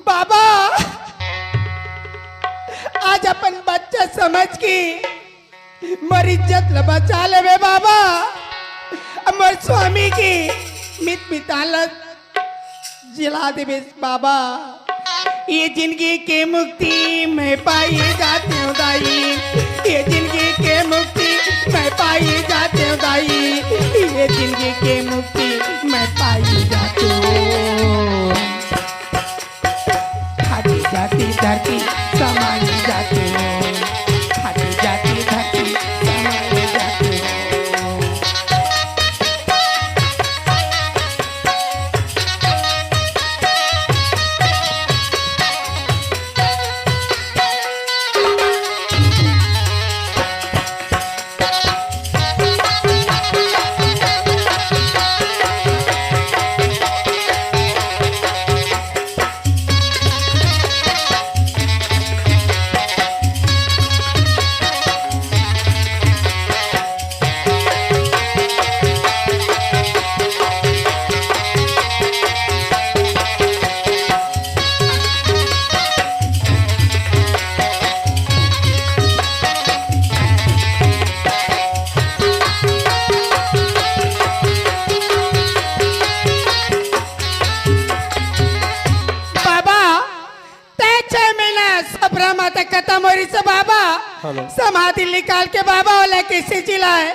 बाबा। आज अपन बच्चा समझ के मोर इज्जत ल बचा लेबे बाबा। अब मोर स्वामी के मित मितान ल जिला देबे बाबा। ये जिंदगी के मुक्ति मैं पाई जाती हूँ दाई। ये जिंदगी के मुक्ति मैं पाई जाती हूँ दाई। ये जिंदगी के मुक्ति मैं पाई जाती हूँ। खाटी जाती धरती समाई जाती हूँ। खाटी जाती धरती समाई जाती हूँ। बाबा, तैं छह महीना सपरा माता खत्म हो रही से बाबा। हेलो। समाधि निकाल के बाबा ओला कैसे जिलाए?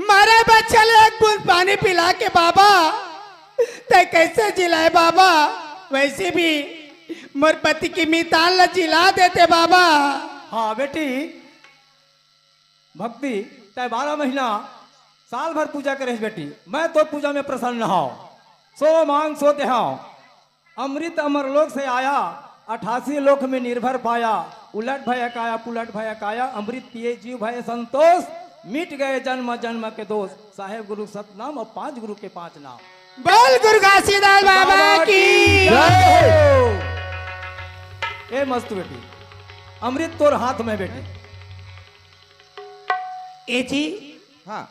मारा बच्चा ले एक बूंद पानी पिला के बाबा, तैं कैसे जिलाए बाबा? वैसे भी मोर पति की मितान ला जिला देते बाबा। हाँ बेटी, भक्ति, तैं बारह महीना, साल भर पूजा करे हस बेटी, मैं तो पूजा में प्रसन्न हूँ। सो मांग सो देहाव। अमृत अमर लोक से आया, अठासी लोक में निर्भर पाया। उलट भय काया, पुलट भय काया, अमृत पिए जीव भय संतोष, मिट गए जन्म जन्म के दोष। साहेब गुरु सतनाम और पांच गुरु के पांच नाम। बोल गुरु घासीदास बाबा बाबा की। की जय। ए मस्त बेटी, अमृत तोर हाथ में बेटी। ए जी, हाँ।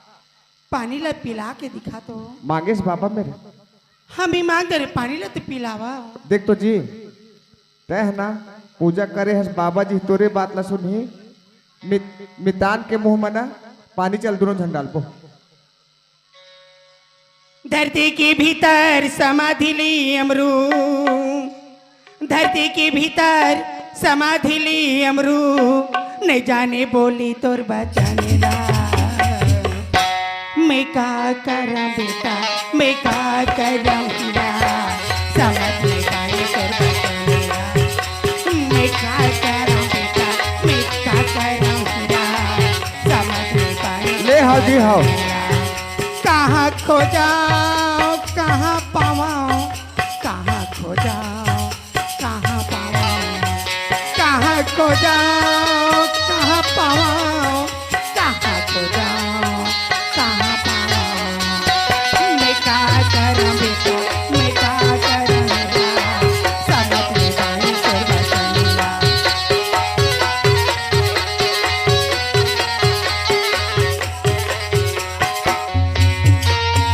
पानी ला पिला के दिखा तो। मांगेस बाबा मेरे। हम ही मांग दे रे, पानी ला तो पिलावा। देख तो जी, तैं है ना, पूजा करे हस बाबा जी, तोरे बात ला सुनही। मित-, मितान के मुंह में ना पानी चल, दोनों झन डालबो। धरती के भीतर समाधि ली अमरू, धरती के भीतर समाधि ली अमरू, नहीं जाने बोली तोर बचन ला। मैं का करम बेटा, मैं का करम हीरा, समझ में आए तोर बचन ला। मैं का करम बेटा, मैं का करम हीरा, समझ में आए ले हाजी हाव। कहाँ खोजाओ, कहाँ पावाओ, कहाँ खोजाओ, कहाँ पावाओ, कहाँ खोजाओ, कहाँ पावाओ, कहाँ खोजाओ, कहाँ पावाओ। मैं का करम बेटा, मैं का करम बेटा, समझ में आए तोर बचन ला।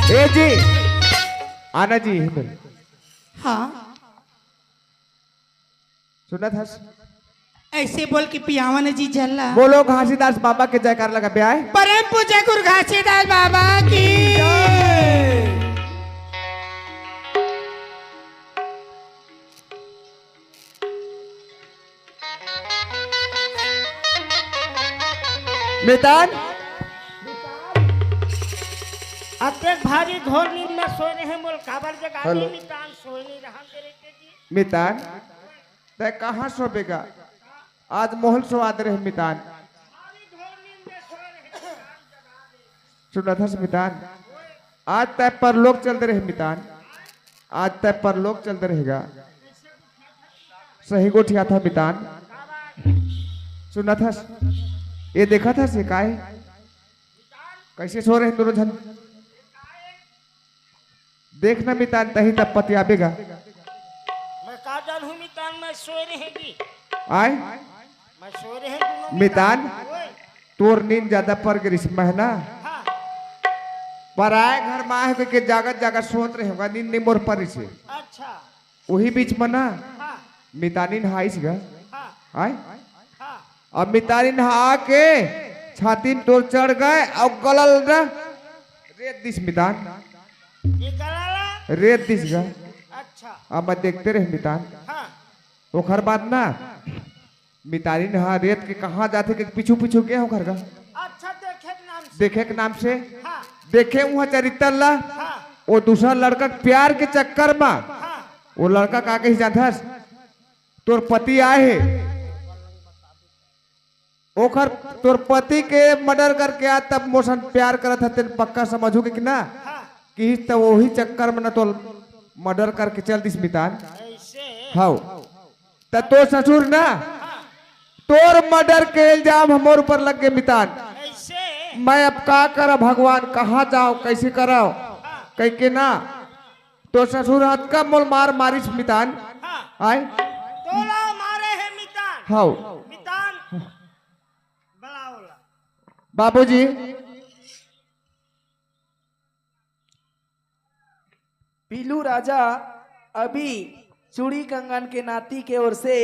ए जी, आना जी, इधर। हाँ। सुनत हस? ऐसे बोल के पियावा ना जी जल्ला। बोलो घासीदास बाबा के जयकार लगा बे आए। परम पूज्य गुरु घासीदास बाबा की। मितान। अतेक भारी घोर नींद में सोए रहे, मोल काबर जगा हेलो। मितान सोए नहीं रहा तेरे के जी। मितान, तैं कहाँ सोबे गा? आज मोहल सोवा दे रहे मितान। भारी घोर नींद में सोए रहे। सुनत हस मितान, आज तैं परलोक चल दे रहे मितान, आज तैं परलोक चल दे रहेगा। सही गोठियाथस मितान। सुनत हस, ये देखत हस, ये काय? कैसे सो रहे दोनों झन? देख ना मितान, तही तब पतियाबे गा। मैं का जानहूं मितान, मैं सोए रहेंगी। आय? मैं सोए रहे दोनों मितान? ओए। तोर नींद ज्यादा पर गे रिहिस मैं ना। हाँ। पराए घर में आए होके जागत जागत सोत रहे होगा, नींद नहीं मोर परिस हे। अच्छा। उही बीच में ना हाँ। मितानिन हा आइस गा। हाँ। आय? हाँ। अब मितानिन हा आके छाती में तोर चढ़ गे अउ गला ल ना रेत दिस मितान। ये गला ला? रेत दिस गा। अच्छा। अब मैं देखते रहे मितान। हाँ। ओखर बाद ना मितानिन हा रेत के कहाँ जाथे के पीछू पीछू गे हों घर गा। अच्छा, देखे के नाम से। देखे के नाम से। हाँ। देखे उहाँ चरित्र ला। हाँ। वो दूसरा लड़का के प्यार के चक्कर में हाँ। वो लड़का का कहिस जानथस, तोर पति आए हे, ओखर तोर पति के मर्डर करके आ, तब मोर संग प्यार करत हस, तेन पक्का समझहूं कि ना? हाँ। किहिस त वही चक्कर में ना तोर मर्डर करके चल दिस मितान। ऐसे? हव। त तोर ससुर ना, हाँ। तोर मर्डर के इल्जाम हमर ऊपर लग गे मितान। ऐसे? मैं अब का करब भगवान, कहाँ जाओ, कैसे करव? हाँ। कहिके ना तोर ससुर अतका मोला मार मारिस मितान। हाँ। आय? तोला मारे हे मितान। हव। मितान। बुलाओ ला। बाबूजी। पीलू राजा अभी चूड़ी कंगन के नाती के ओर से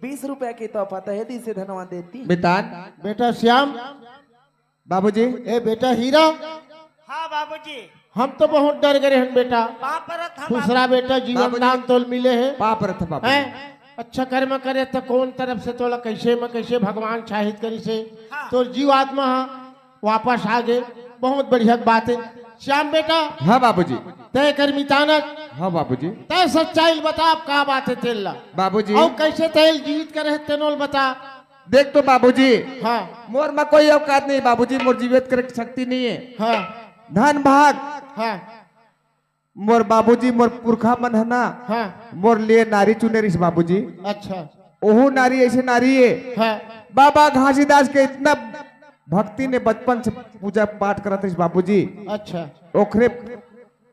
बीस रुपया के तोहफा तहे दिस हे धनवा देती। मितान। बेटा श्याम। बाबूजी। ए बेटा हीरा। हाँ बाबूजी। हम तो बहुत डर गे रहेन बेटा। पाँव परत हँव खुसरा बाबू। बेटा, जीवन बाबूजी। दान तोला मिले हे। पाँव परत हँव बाबूजी। हैं? अच्छा कर्म करे त कोन तरफ से तोला कैसे म कैसे भगवान शाहिद करिस हे। हाँ। तोर जीव आत्मा ह वापस आ गे, बहुत बढ़िया बात हे। श्याम बेटा। हाँ बाबूजी। तैं एकर मितान अस। हाँ बाबूजी। तैं सच्चाई ल बता, अब का बात हे तेला। बाबूजी। अउ कैसे तैं ल जीवित करे हे तेनो ल बता। देख तो बाबूजी, हाँ। मोर म कोई औकात नहीं बाबूजी, मोर जीवित करे के शक्ति नहीं हे। हाँ। धन भाग। हाँ। मोर बाबूजी, मोर पुरखा मन ह ना, हाँ। मोर लिए नारी चुने रिहिस बाबूजी। अच्छा। ओहू नारी ऐसे नारी हे। हाँ। बाबा घासीदास के इतना भक्ति ने बचपन से पूजा पाठ करत रिहिस बाबूजी। अच्छा। ओखरे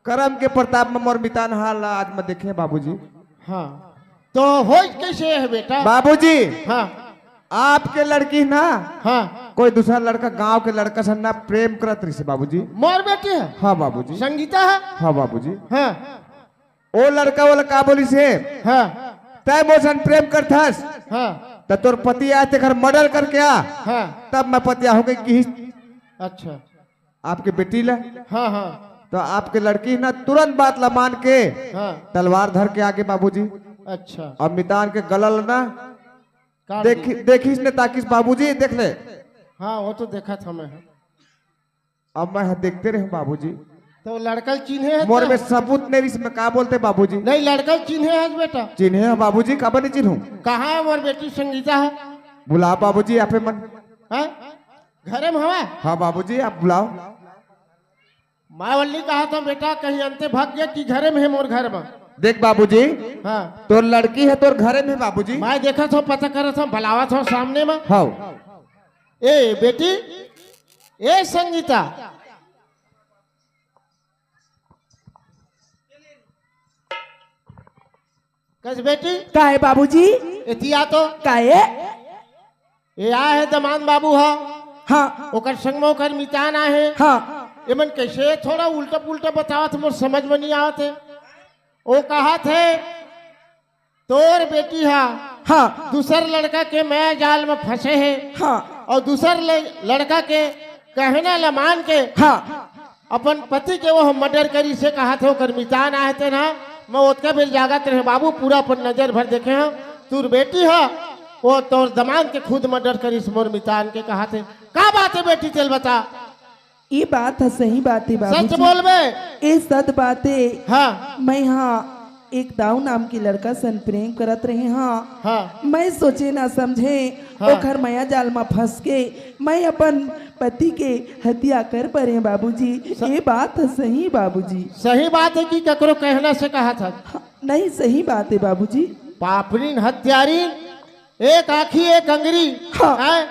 करम के प्रताप म मोर मितान हा ला आज मैं देखे बाबूजी। हाँ। तो होइस कैसे हे बेटा? बाबूजी। हाँ। आपके लड़की ना, हाँ। कोई दूसरा लड़का, गांव के लड़का से ना प्रेम करत रिहिस हे बाबूजी। मोर बेटी हे? हाँ बाबूजी। संगीता हे? हाँ बाबूजी। हाँ। ओ लड़का वाला का बोलिस हे? हाँ। तैं मोर सन प्रेम करथस? हाँ। त तोर पति आए तेखर मर्डर करके आ। हाँ। तब मैं पतियाहूं कहिके किहिस। अच्छा। आपके बेटी ला। हाँ, हाँ। तो आपके लड़की ना तुरंत बात ला मान के हाँ। तलवार धर के आगे बाबूजी। अच्छा। अब मितान के गला ला ना काट देखी, दी। देखिस ने ताकिस बाबूजी, देख ले। हाँ, वो तो देखा था मैं। अब मैं ह देखते रहे बाबूजी। तो लड़का ल चिन्हे हे मोर तो? में सबूत नहीं रिहिस, मैं का बोलते बाबूजी? नहीं, लड़का ल चिन्हे हे बेटा। चिन्हे हे बाबूजी, काबर नहीं चिन्हूं? कहाँ हे मोर बेटी संगीता हे? बुलाओ बाबूजी, आपे मन। हाँ? घरे में हवय? हाँ बाबूजी, आप बुलाओ। मैं वल्ली कहा था बेटा, कहीं अंते भाग गया कि घरे में हे मोर घर में? देख बाबूजी, हाँ। तोर लड़की हे तोर घरे में बाबूजी। मैं देखा था, पता करा था, बुलावा था सामने में। हाँ। ए बेटी, ए संगीता, कस बेटी? का हे बाबूजी? एती आ तो। का हे? ए आय हे दमांद बाबू ह। हाँ। ओकर संग म ओकर मितान आय हे। हाँ। एमन कैसे थोड़ा उल्टा पुल्टा बतावत, मोर समझ में नहीं आवत हे। ओ कहत हे, तोर बेटी ह हाँ। दूसर लड़का के माया जाल में फंसे हे। हाँ। अउ दूसर ल-, लड़का के कहना ल मान के हाँ। अपन पति के वो मर्डर करिस हे कहत हे, ओकर मितान आय हे तेन ह। मैं ओतका बेर जागत रहे बाबू, पूरा अपन नजर भर देखे हंव। तोर बेटी ह, वो तोर दमांद के खुद मर्डर करिस मोर मितान के कहत हे। का बात हे बेटी, तेला बता। ई बात ह सही बात हे बाबूजी। सच बोलबे? ए सत बात हे। हाँ। मैं हा एक दाऊ नाम के लड़का सन प्रेम करत रहे। हाँ, हाँ। मैं सोचे ना समझे, हाँ। ओखर मया जाल म फंस के मैं अपन पति के हत्या कर परे बाबूजी। स- ये बात ह सही बाबूजी। सही बात है कि ककरो कहना से कहा था? हाँ, नहीं, सही बात है बाबूजी। पापड़िन हत्यारिन, एक आँखी एक अंगरी। हाँ। हैं?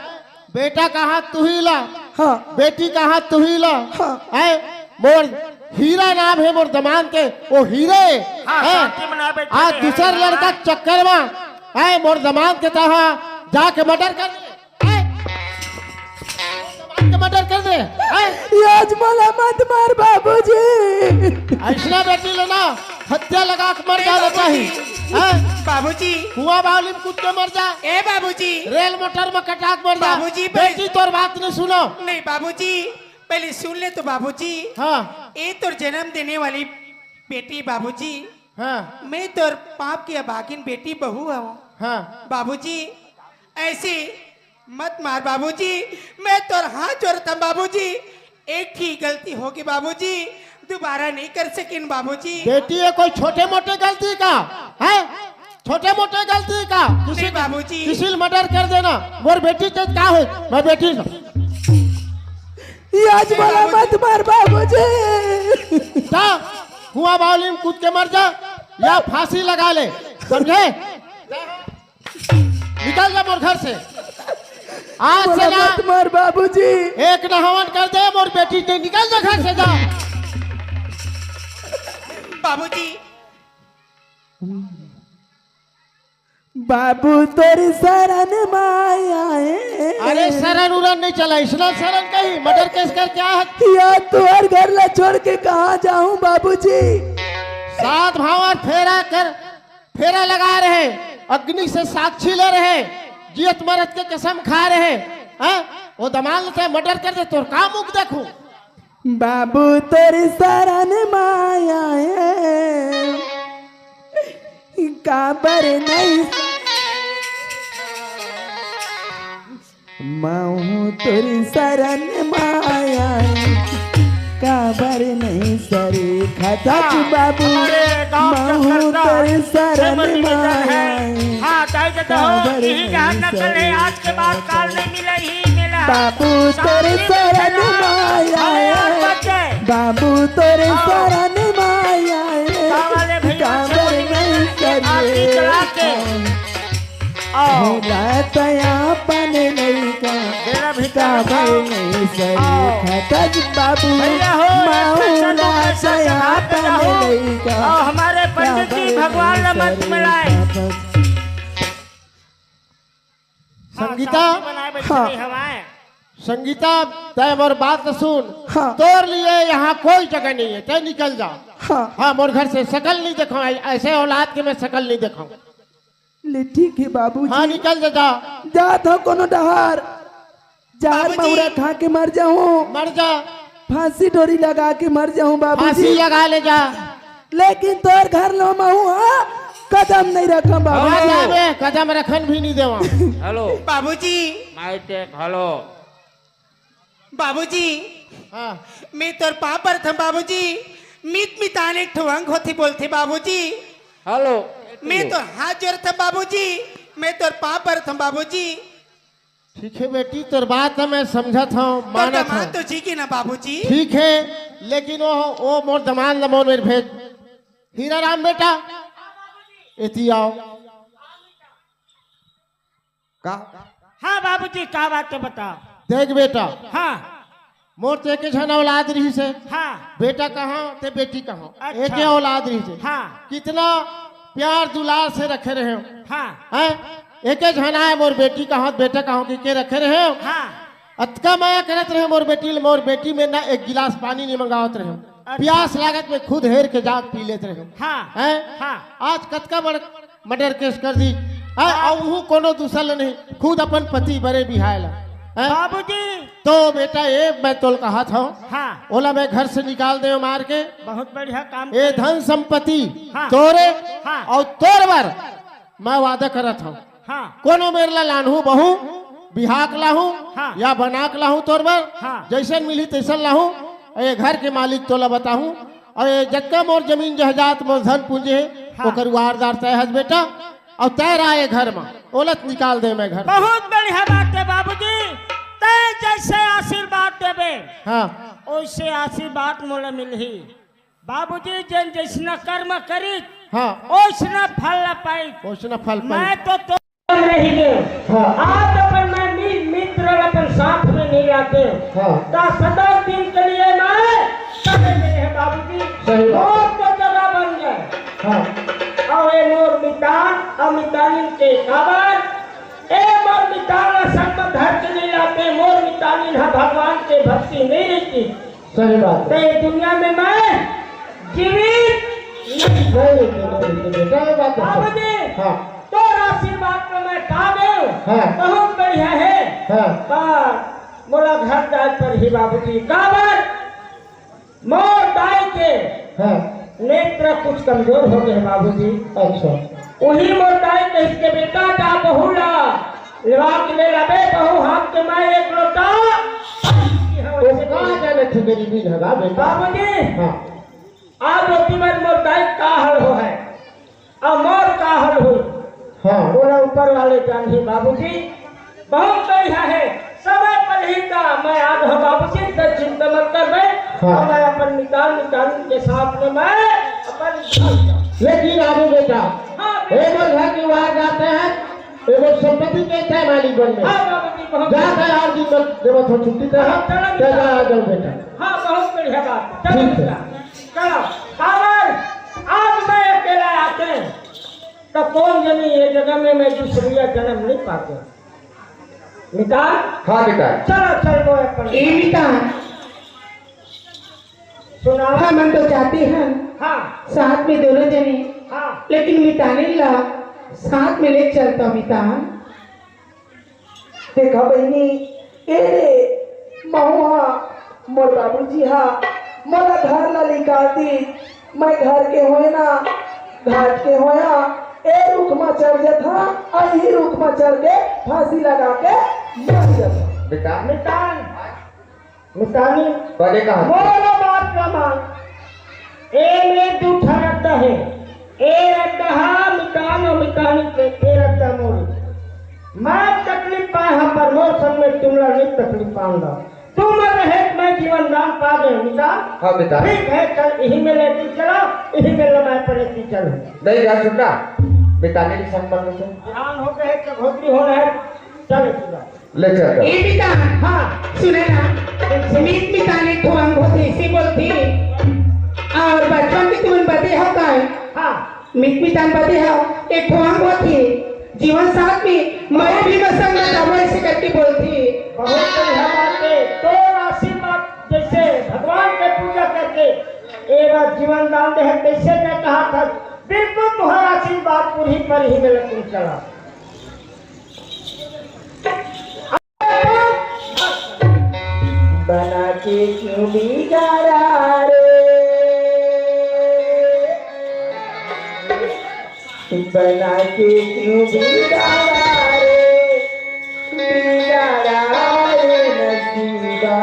बेटा कहा तुही ला, हाँ। बेटी कहा तुही ला। हाँ। हैं? मोर हीरा नाम है मोर दमांद के, वो हीरे। हाँ, हैं? शांति बना बैठे आज हैं, दूसर हाँ। लड़का चक्कर में, हैं? मोर दमांद के तहा जाके मर्डर कर दे। हैं? मोर दमांद के मर्डर कर दे। हैं? ये आज मोला मत मार बाबूजी। ऐसना बेटी लो ना, हत्या लगा के मर ए जाना बाबूजी। चाहिए। हैं? बाबूजी। कुआं बावली में कूद के मर जा। ए बाबूजी। रेल मोटर में कटा के मर जा। बाबूजी, पहले बेटी तोर बात नहीं सुनो। नहीं बाबूजी, पहले सुन ले तो बाबूजी। हाँ। ए तोर जन्म देने वाली बेटी बाबूजी। हाँ। मैं तोर पाप की अभागिन बेटी बहू हूँ। हाँ। बाबूजी, ऐसे मत मार बाबूजी, मैं तोर हाथ जोड़ता बाबूजी, एक ही गलती होगी बाबूजी, दोबारा नहीं कर सकिन बाबूजी। बेटी, ये कोई छोटे मोटे गलती का है? छोटे मोटे गलती का? किसी नहीं बाबूजी। किसी ने मर्डर कर देना, मोर बेटी के का हो? मैं बेटी से ये आज मोला मत मार बाबूजी। जा, कुआं बावली में कूद के मर जा या फांसी लगा ले, समझे? निकल जा मोर घर से। आज से मोला ना मत मार बाबूजी। एक नहावन कर दे, मोर बेटी ने निकल जा घर से, जा। बाबूजी। बाबू तोर शरण माया है। अरे शरण उरण नहीं चला, इसना शरण कहीं मर्डर केस करके आ। या तोर घर ला छोड़ के कहाँ जाऊं बाबूजी? सात भावर फेरा कर, फेरा लगा रहे, अग्नि से साक्षी ले रहे, जियत मरत के कसम खा रहे, हैं? वो दमाल से मर्डर कर दे, तोर का मुख देखूं? बाबू तोर शरण माया है, काबर नहीं महू तोर शरण माया, काबर नहीं सरे खतच हाँ, बाबू। हमारे गांव महू का तोर शरण श्रीमती निवेदन है। माया, हाँ, दाई ददा हो, काबर यही नहीं जहाँ नकल है, सरे आज के बाद काल नहीं मिले ही मेला। बाबू तोर शांति से शरण चला। माया, हमारे आप बच्चे। बाबू तोर आओ। शरण माया, गाँव वाले भैया काबर नहीं सरे आरती चला के। आओ। भोला तया अपन लइका, तेरा भी काबर आओ। नहीं सरे आओ। खतज बाबू, भैया हो, माहू एक पैसा दो पैसा चढ़ा के जाओ। लइका, आओ, हमारे पंडित जी काबर भगवान नहीं ला मंत्र सरे मिलाए। खतज। हाँ, संगीता। शांति बनाए बैठे हाँ। रही हवाएं। संगीता, तय मोर बात सुन। हाँ। तोर लिए यहाँ कोई जगह नहीं है, तय निकल जा। हाँ। हाँ, मोर घर से शकल नहीं दिखाऊं, ऐसे औलाद के मैं शकल नहीं दिखाऊं। ले ठीक है बाबूजी। हाँ, निकल जा, जा। जात हो कोनो डहार। जहर बाबूजी। महुरा खा के मर जाऊं। मर जा। फांसी डोरी लगा के मर जाऊं बाबूजी। फांसी लगा ले जा। लेकिन तोर घर लो महू, हाँ, कदम नहीं रखम बाबूजी। हाँ, जाबे, कदम रखन भी नहीं देवा। हेलो। बाबूजी। Mike check, hello. बाबूजी, हाँ। मैं तोर पाँव परथम बाबूजी, मीत मितान एक ठो अंग होथे बोलथे बाबूजी। हेलो। मैं तोर हाथ जोड़थम बाबूजी, मैं तोर पाँव परथम बाबूजी। ठीक है बेटी, तोर बात है, मैं समझत हूँ, तोर मानत दमांद हूँ। तो जी के ना बाबूजी। ठीक है, लेकिन वो, वो मोर दमांद ला मोर मेर भेज। हीरा राम बेटा, एती आओ। का? हाँ बाबूजी, का बात है बता। देख बेटा, हाँ। मोर तो एक झन औलाद रहिस हे। हाँ। बेटा कहाँ ते बेटी कहाँ, अच्छा। एक औलाद रहिस हे। हाँ। कितना प्यार दुलार से रखे रहे हो। हाँ। हैं? एक झन आय मोर बेटी कहाँ, बेटा कहाँ के, के रखे रहे हो। हाँ। अतका मया करत रहे मोर बेटी ले, मोर बेटी में ना एक गिलास पानी नहीं मंगावत रहे। अच्छा। प्यास लागत में खुद हेर के जाके पी लेत रहे। हाँ, हैं? हाँ। आज कतका बड़ मर्डर केस कर दी, हैं? हाँ। अउ उहू कोनो दूसर ले नहीं, खुद अपन पति बरे बिहाय ला, हैं? बाबूजी। तो बेटा, ये मैं तोल कहत हूँ, हाँ। ओला मैं घर से निकाल दे मार के। बहुत बढ़िया काम ये करे। धन संपत्ति हाँ। तोरे हाँ। अउ तोर बर मैं वादा करत हूँ। हाँ। कोनो मेर ला लानहूँ बहू, बिहाक लाहूँ हाँ। या बनाक लाहूँ तोर बर, हाँ। जैसन मिली तैसन लाहूँ। अउ ये घर के मालिक तोला बताहूँ, अउ ये जतका मोर जमीन जायदाद, मोर धन पूंजी हे, हाँ। ओकर वारदार तय हस बेटा, अउ तय रहा ये घर म, ओला निकाल दे मैं घर से। बहुत बढ़िया बात हे बाबूजी, तय जैसे आशीर्वाद देबे, हाँ। ओइसे आशीर्वाद मोला मिलही। बाबूजी, जेन जैसना कर्म करी, हाँ। ओइसना फल ला पाई। ओइसना फल पाई। मैं तो, तो रही गे। हाँ। आज अपन मैं मी-, मित्र ला अपन साथ में नहीं लाते। हाँ। का सदा दिन के लिए मैं चले गए हैं बाबूजी। सही बात। बहुत तो जगह बन गए। हाँ। अउ ये मोर मितान, अउ मितानिन के काबर, ए मोर मितान ला संग म धर के नहीं लाते, मोर मितानिन ह भगवान के भक्ति नहीं रहती। सही बात हे। ते दुनिया में मैं जीवित नहीं। नहीं, नहीं, नहीं, नहीं, नहीं, सही बात हे। बाबूजी, हाँ। तोर आशीर्वाद में मैं पा गयो। हाँ। बहुत बढ़िया हे। हाँ। पर मोला घर जाए पर ही बाबूजी, काबर मोर दाई के हाँ। नेत्र कुछ कमजोर हो गए बाबूजी। अच्छा। उही मोर दाई कहिस के बेटा जा बहू ला लेवा के ले लाबे, बहू हाथ के मैं एक लोटा। वो कहाँ जाने थे गरीबी झगड़ा बेटा? बाबूजी, हाँ। आज रोटी में मोर दाई का हाल हो है, अउ मोर का हाल हो, हाँ। बोला ऊपर वाले जानही बाबूजी। बहुत बढ़िया हे, समय पर ही का मैं आज हूँ बाबूजी, तो चिंता मत कर बे। हाँ। अउ मैं अपन मितान, मितान के साथ में मैं अपन लेकिन आगे बेटा, हाँ, ए मोर घर के बाहर जाते हैं, ए मोर संपत्ति के तय मालिक बन में। हाँ, बाबूजी, बहुत जाता है, आज दिन मत देवत हो छुट्टी तय, हाँ, चलो बेटा। आ जाओ बेटा। हाँ, बहुत बढ़िया बात, चलो ठीक है। बेटा, चलो। काबर आज मैं अकेला आते हैं, तो कौन जनी ये जगह में मैं दूसरिया जन्म नहीं पाते। मितान? हाँ, मितान। चलो, चल, वो अपन ए मितान। सुनाओ। हाँ, मन तो चाहते हैं। हाँ। साथ में दोनों जने। हाँ। लेकिन मितानिन ला साथ में ले चलता मितान। देखा बहिनी, ए रे, महू हा, मोर बाबूजी हा, मोला घर ला निकाल दी। मैं घर के होय ना, घाट के होया, ए रुख म चढ़ जथा, अउ इही रुख म चढ़ के फांसी लगा के मर जथा। बेटा। मितान, मितानी, बने कहा। मोर बात ला मान। ए में दू ठन रद्दा हे। ए रद्दा हा मितान अउ मितानी के, ए रद्दा मोर। मैं तकलीफ पाए हा, पर मोर संग में तुमला नहीं तकलीफ पाऊंगा। तुम रहे, मैं जीवन दान पा गए, मितान। हाँ, मितान। ठीक है, चल, इही में लेती चलो, इही में लमाए पड़े की चलो। नहीं, जा सुनना, मितानी के संग मत रखो। ध्यान हो गए, चघोतरी हो रहे, चलो, चलो। ले चल। ए मितान, हाँ। सुने ना, मीत मितान एक ठो अंग होथे, ऐसे बोलथे। अउ बचपन में तुमन बदे हो काय? हाँ। मीत मितान बदे हो, एक ठो अंग होथे। जीवन साथ में, मैं भी मसंग में जाबो, ऐसे करके बोलथे। बहुत बढ़िया बात हे। तोर आशीर्वाद जैसे भगवान के पूजा करके ए बार जीवन दान दे हे, कैसे मैं कहा था, बिल्कुल तुम्हारा आशीर्वाद पूरी पर ही मिले, तुम चला। बना के क्यों बिगाड़ा रे, बना के क्यों बिगाड़ा रे, बिगाड़ा रे नसीबा।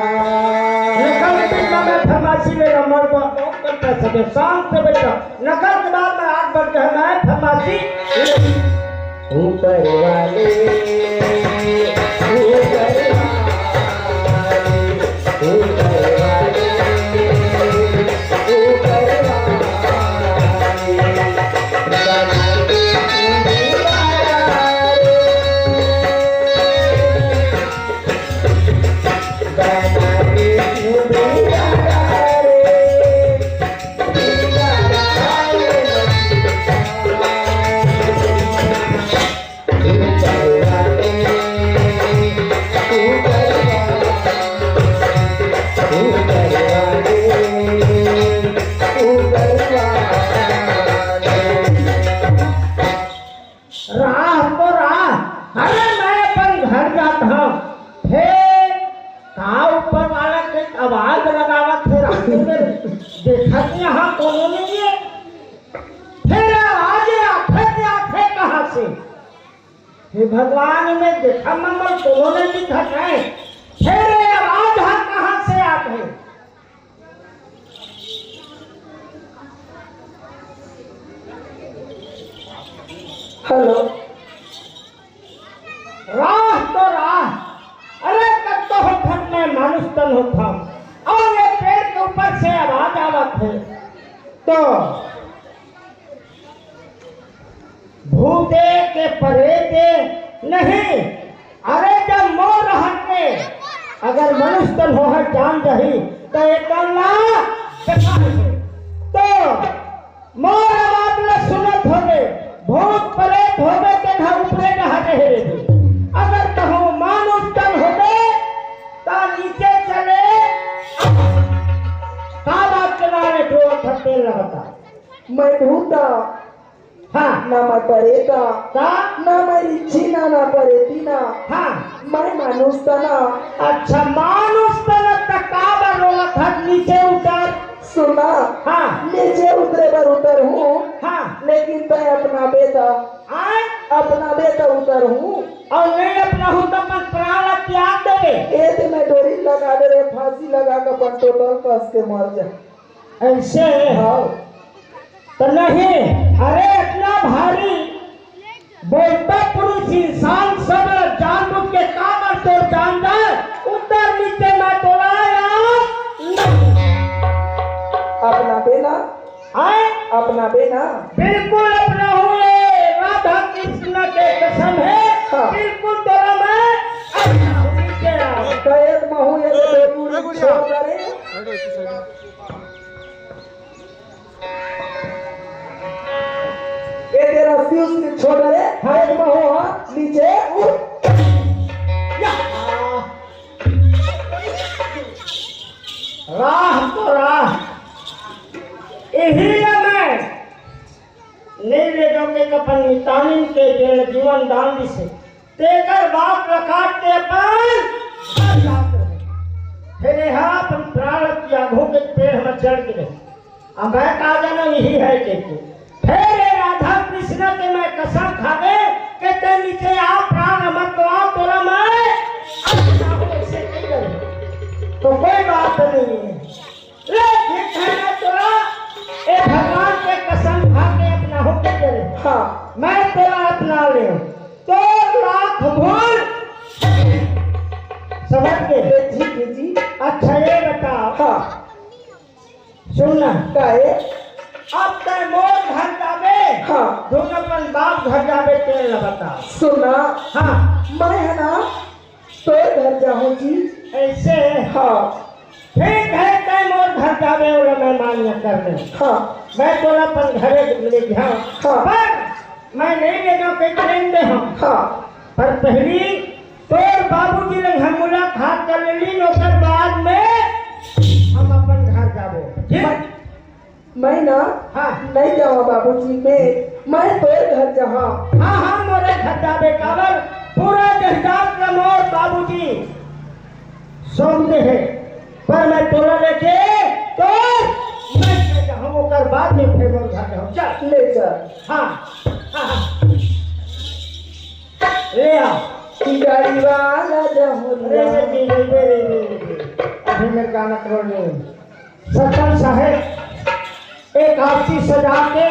नकल के बाद में फरमाइशी ले ला, मर बा, कौन करता है सबे? शांत से बैठा। नकल के बाद में आग बन के है, मैं फरमाइशी। ऊपर वाले, ऊपर वाले, ऊपर वाले, ऊपर वाले। राह तो राह, अरे मैं अपन घर जात हंव, फेर का ऊपर वाला के आवाज लगावत हे राती में, देखत यहाँ कोनो नहीं है। फेर आवाज आथे ते आथे कहाँ से? हे भगवान, में देखत हंव कोनो नहीं दिखत है, फेर ये आवाज हा कहाँ से आथे? राह तो राह, अरे कब तो होथन मैं मानुष तन होथन, अउ ये पेड़ के ऊपर से आवाज आवत हे, तो भूते के परेते नहीं, अरे जब मोर रहते, अगर मनुष्य तन होहर जान जाही, त एकर ला देखा हे। तो मोर आवाज ला सुनत होबे, भूत परेत होबे, तेन ह ऊपरे डहर रहे रे। अगर कहूँ मानुष तन होबे, त नीचे चले, का बात के नारे जो अखर तेल रहता। मैं भूता हाँ। ना मैं परेता। का? ना मैं रिच्छी ना, ना परेती ना। हाँ। मैं मानुष तना। अच्छा, मानुष तना त काबर रोवत हस, नीचे उतर। सुना। हाँ। नीचे उतरे बर उतर हूँ। हाँ। लेकिन तय अपना बेटा। आय? अपना बेटा उतर हूँ। अउ नहीं अपना हूँ त अपन प्राण ला त्याग देबे। ए ते मैं डोरी लगा दे रे, फांसी लगा के अपन टोटल कस के मर जा। ऐसे? हाँ। तो नहीं, अरे इतना भारी बोलता पुरुष इंसान सब जानबूझ के काबर तोर जान जाए, उतर नीचे मैं तोला या नहीं। अपना बेना? आय? अपना बेना? बिल्कुल अपना हूँ, ये राधा कृष्ण के कसम है, हाँ। बिल्कुल तोला मैं अपना हूँ, नीचे आ। तो एक महू, एक डोरी छोड़ दे रे। ये तेरा रस्सी उसकी छोड़ रे, हाथ में हो, हाँ, नीचे उठ। या। राह तो राह, यही ला मैं नहीं ले जाऊंगे अपन मितानिन के जेन जीवन दान दिसे। तेकर बाप ल काट के अपन घर जात रहे। फिर यहाँ अपन प्राण त्यागो के पेड़ में चढ़ गिरे। अब मैं का जाना यही है के, के। फिर ये राधा कृष्ण के मैं कसम खावे के ते नीचे आ, प्राण मत गवा, तोला मैं अच्छा हूँ, ऐसे नहीं करूँ। तो कोई बात नहीं है। ले, ठीक है, मैं तोला, ए भगवान के कसम खा के अपना होके करे। हाँ। मैं तोला अपना ले। तो लाख भूल। समझ गए? जी, जी, जी। अच्छा, ये बताओ। हाँ। सुन ना। का है? अब तै मोर घर जाबे। हाँ। दोनों अपन बाप घर जाबे, तेल न बता। सुना। हाँ। मैं है ना, तोर घर जाहूँ जी। ऐसे? हाँ। ठीक है, तै मोर घर जाबे, ओला मैं मान्य कर ले। हाँ। मैं तोला अपन घरे ले जाऊँ। हाँ। पर मैं नहीं ले जाऊँ, कहीं ट्रेन दे हम। हाँ। पर पहली तोर बाबूजी लंग हम मुलाकात कर लेली, ओकर बाद में हम अपन घर जाबो। ठीक? मैं मैं ना हाँ। नहीं जावा बाबूजी, मैं, मैं तोर घर जाहा। हाँ, हाँ, मोरे घर जाबे काबर? पूरा जहिदार ला मोर बाबूजी सौंप दे हे, पर मैं तोला लेके तो मैं जाहूँ, ओकर बाद में फिर मोर घर जाहूँ। चल। ले चल। हाँ, हाँ, हाँ। ले आ। कि गाड़ी वाला जाहूँ रे, रे, रे, रे, रे, रे। अभी मेरे गाना करो नहीं। सत्तर साहेब एक आरती सजा के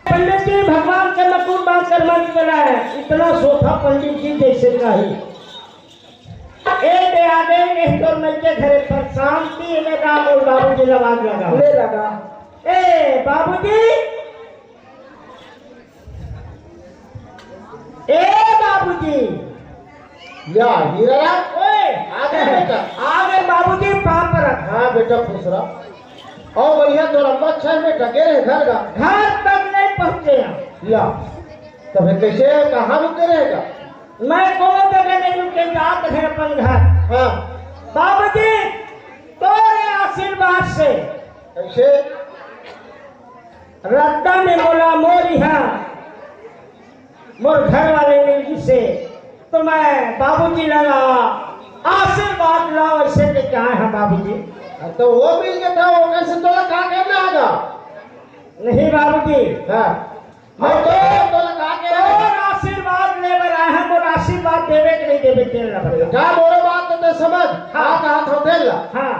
पंडित जी भगवान के मकुट बांध कर मंत्र बनाए, इतना सोफा पंडित जी जैसे का ही। ए दे आ गए, नहीं तो मैं के घरे पर शांति में राम और बाबूजी आवाज लगा। ले लगा। ए बाबूजी, ए बाबूजी। या, हीरा राम। ओए। आ गए बेटा। आ गए बाबूजी, पाँव परत। हाँ बेटा, खुश रह। और बढ़िया, तोर अम्मा अच्छा है बेटा, गे रहे घर का? घर तक नहीं पहुँचे हैं। या, तबे कैसे, कहाँ रुके रहेगा? मैं कोनो जगह नहीं रुके, जात है अपन घर। हाँ। बाबूजी, तोरे आशीर्वाद से। कैसे? रद्दा में मोला मोर इहाँ मोर घर वाले मिल गिसे, तो मैं बाबूजी लगा आशीर्वाद ला, ऐसे के कहा है बाबूजी। हाँ, तो वो मिल गया था, वो कैसे तोला का करना आगा? नहीं बाबूजी। हाँ। मैं तो तोला का करना तोर आशीर्वाद ले बर आया है, मोर आशीर्वाद देवे के नहीं देवे के ना बता। का मोरो बात तो समझ, हाँ। का कहा था तेल ला? हाँ।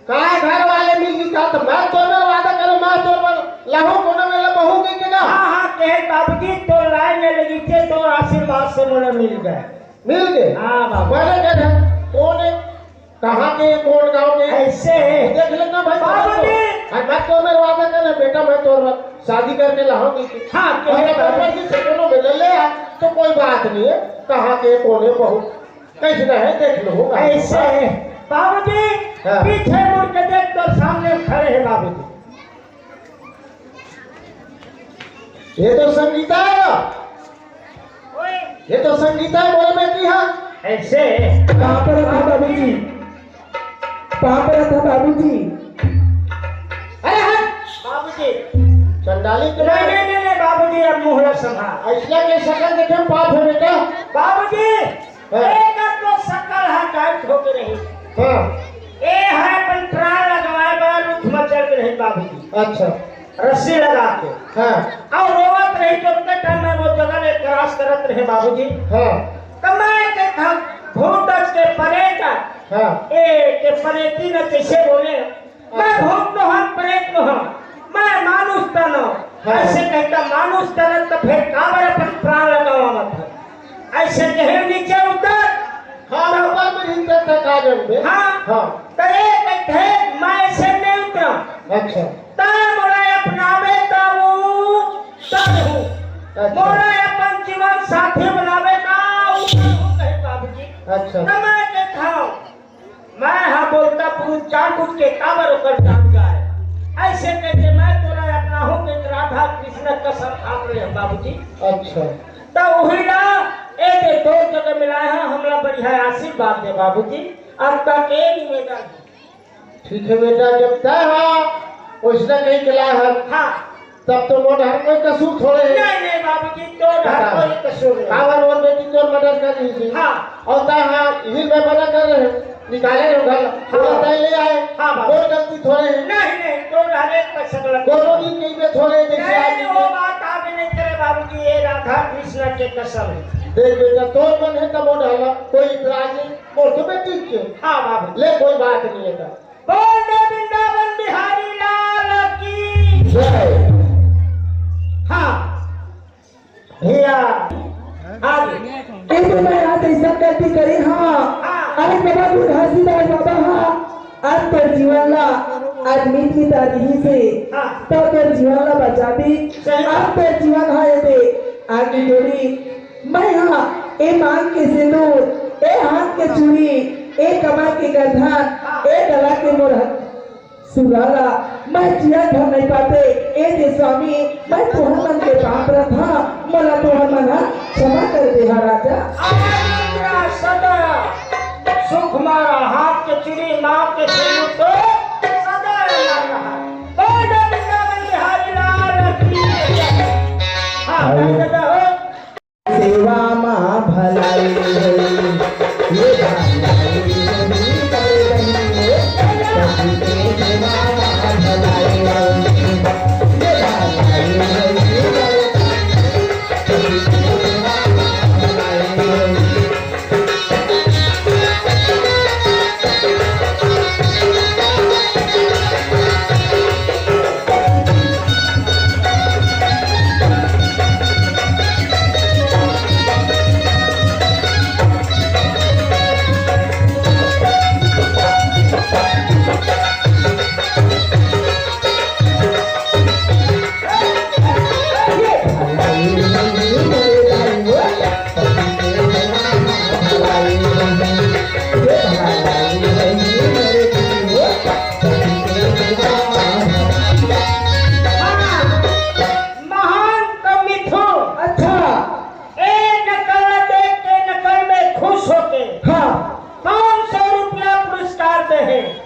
काय घर वाले मिल गई का? तो मैं तोर बर वादा करूँ, मैं तोर बर लाहूँ कोनो मेला बहू के के ना। हाँ, हाँ, कहे, "बाबूजी, तोर लाइन में लगी थे, तोर आशीर्वाद से मोला मिल गए।" मिल गए? हाँ, बाबू। पहले कहे, "कौन है? कहाँ के? कौन गाँव के?" ऐसे है। देख लेना भाई, बाबूजी। अरे मत तो मेरे वादा कर, बेटा, मैं तो शादी करके लाऊंगी। हाँ, अरे कहे, बाबूजी, से कोनो मिले ले आ, तो कोई बात नहीं है। कहाँ के, कौन है, बहुत कैसे है, देख लो। ऐसे है। बाबूजी, हाँ। पीछे मुड़ के देख, तो सामने खड़े हैं बाबूजी। ये तो संगीता है ना? ओए। ये तो संगीता है, बोले बेटी, हाँ। ऐसे। पाँव परत हँव बाबूजी, पाँव परत हँव बाबूजी। अरे हट। बाबूजी। चंडाली तो नहीं, नहीं, नहीं, नहीं, बाबूजी, अब मुँह ला संभाल। ऐसना के शकल देखे पाप है बेटा। बाबूजी, हाँ। एकर तो शकल ह टाइट होके रही। हाँ। ए ह अपन प्राण लगवाए बर रुख म चढ़ के रही बाबूजी। अच्छा। रस्सी लगा के। हाँ। अउ रोवत रही तो उतने टाइम में वो जगह ले क्रॉस करत रहे बाबूजी। हाँ। त मैं के था भूत के परेत। हाँ। ए के परेती न कैसे बोले? मैं भूत नोहँव, प्रेत नोहँव, मैं मानुष तन हँव। हाँ। ऐसे कहता, "मानुष तन त फेर काबर अपन प्राण लगावा मत है?" ऐसे कहे नीचे उतर। हाँ, ऊपर में ही उतर था काजल में। हाँ। हाँ। त ए कहते, "मैं ऐसे नहीं उतरा।" अच्छा। "ता मोला अपनावे त वो तन हूँ। अच्छा। मोला अपन जीवन साथी बनावे त वो तन हूँ," कहे बाबूजी। अच्छा। त मैं कहता हूँ, मैं ह बोलता पुरुष जानबूझ के काबर ओकर जान जाए। ऐसे करके मैं तोला अपनाहूँ के राधा कृष्ण कसम खा रहे हैं बाबूजी। अच्छा। त उही ला ए दे दो जगह मिलाए हैं, हमला बढ़िया आशीर्वाद दे बाबूजी। अब तक ए निवेदन। ठीक है बेटा, जब तय हा, वैसना कहीं के लाए हन। हाँ। तब तो मोर डहर कोई कसूर थोड़े है। नहीं, नहीं बाबूजी, तोर डहर बता। कोई कसूर नहीं। काबर मोर बेटी तोर मर्डर कर रही थी। हाँ। अउ तय हा, हिल में मना कर रहे, निकाले रहे घर। हाँ। बोला तय ले आए। हाँ बाबू। कोई गलती थोड़े है। नहीं, नहीं, तोर डहर एक पैसा गलत दोनों नहीं। दिन कहीं पे थोड़े जैसे नहीं, आज नहीं, वो बात आप नहीं करे बाबूजी, ये राधा कृष्ण के कसम है। देख बेटा, तोर मन है तब मोर डहर कोई इतराज नहीं, मोर तो बेटी के। हाँ बाबू। ले कोई बात नहीं है तब। बोल दे वृंदावन बिहारी लाल की जय। हाँ भैया, आगे। ए तो मैं आज ऐसा गलती करी, हाँ। हाँ। अरे बाबा, तू घासीदास बाबा, हाँ। आज तोर जीवन ला, आज मीत मितारी ही से, हाँ। तो तोर जीवन ला बचा दी। सही बात। आज तोर जीवन हा ये दे, आगे जोड़ी। मैं हा, ए मांग के सिंदूर, ए हाथ के चूड़ी, ए कमर के गंधन, ए गला के मोरहन। सुराला, मैं जिया धर नहीं पाते, ए दे स्वामी, मैं तुहर मन के पाप रथा, मोला तुहर मन हा क्षमा कर दे हा राजा। आनंद सदा सुख मारा, हाथ के चूड़ी, मांग के सिंदूर तो सदा अमर रहा। बोल दे वृंदावन बिहारी लाल की जय। हाँ, अरे। दादा हो। सेवा मा भलाई होई, ये भलाई होई, कर रही हो। सखी के सेवा मा भलाई होई, ये भलाई होई, कर रही हो। सखी के सेवा मा भलाई होई। महान कवि मिथुन। अच्छा। ए नकल देख के नकल में खुश होके हाँ। पाँच सौ रुपया पुरस्कार दे हे।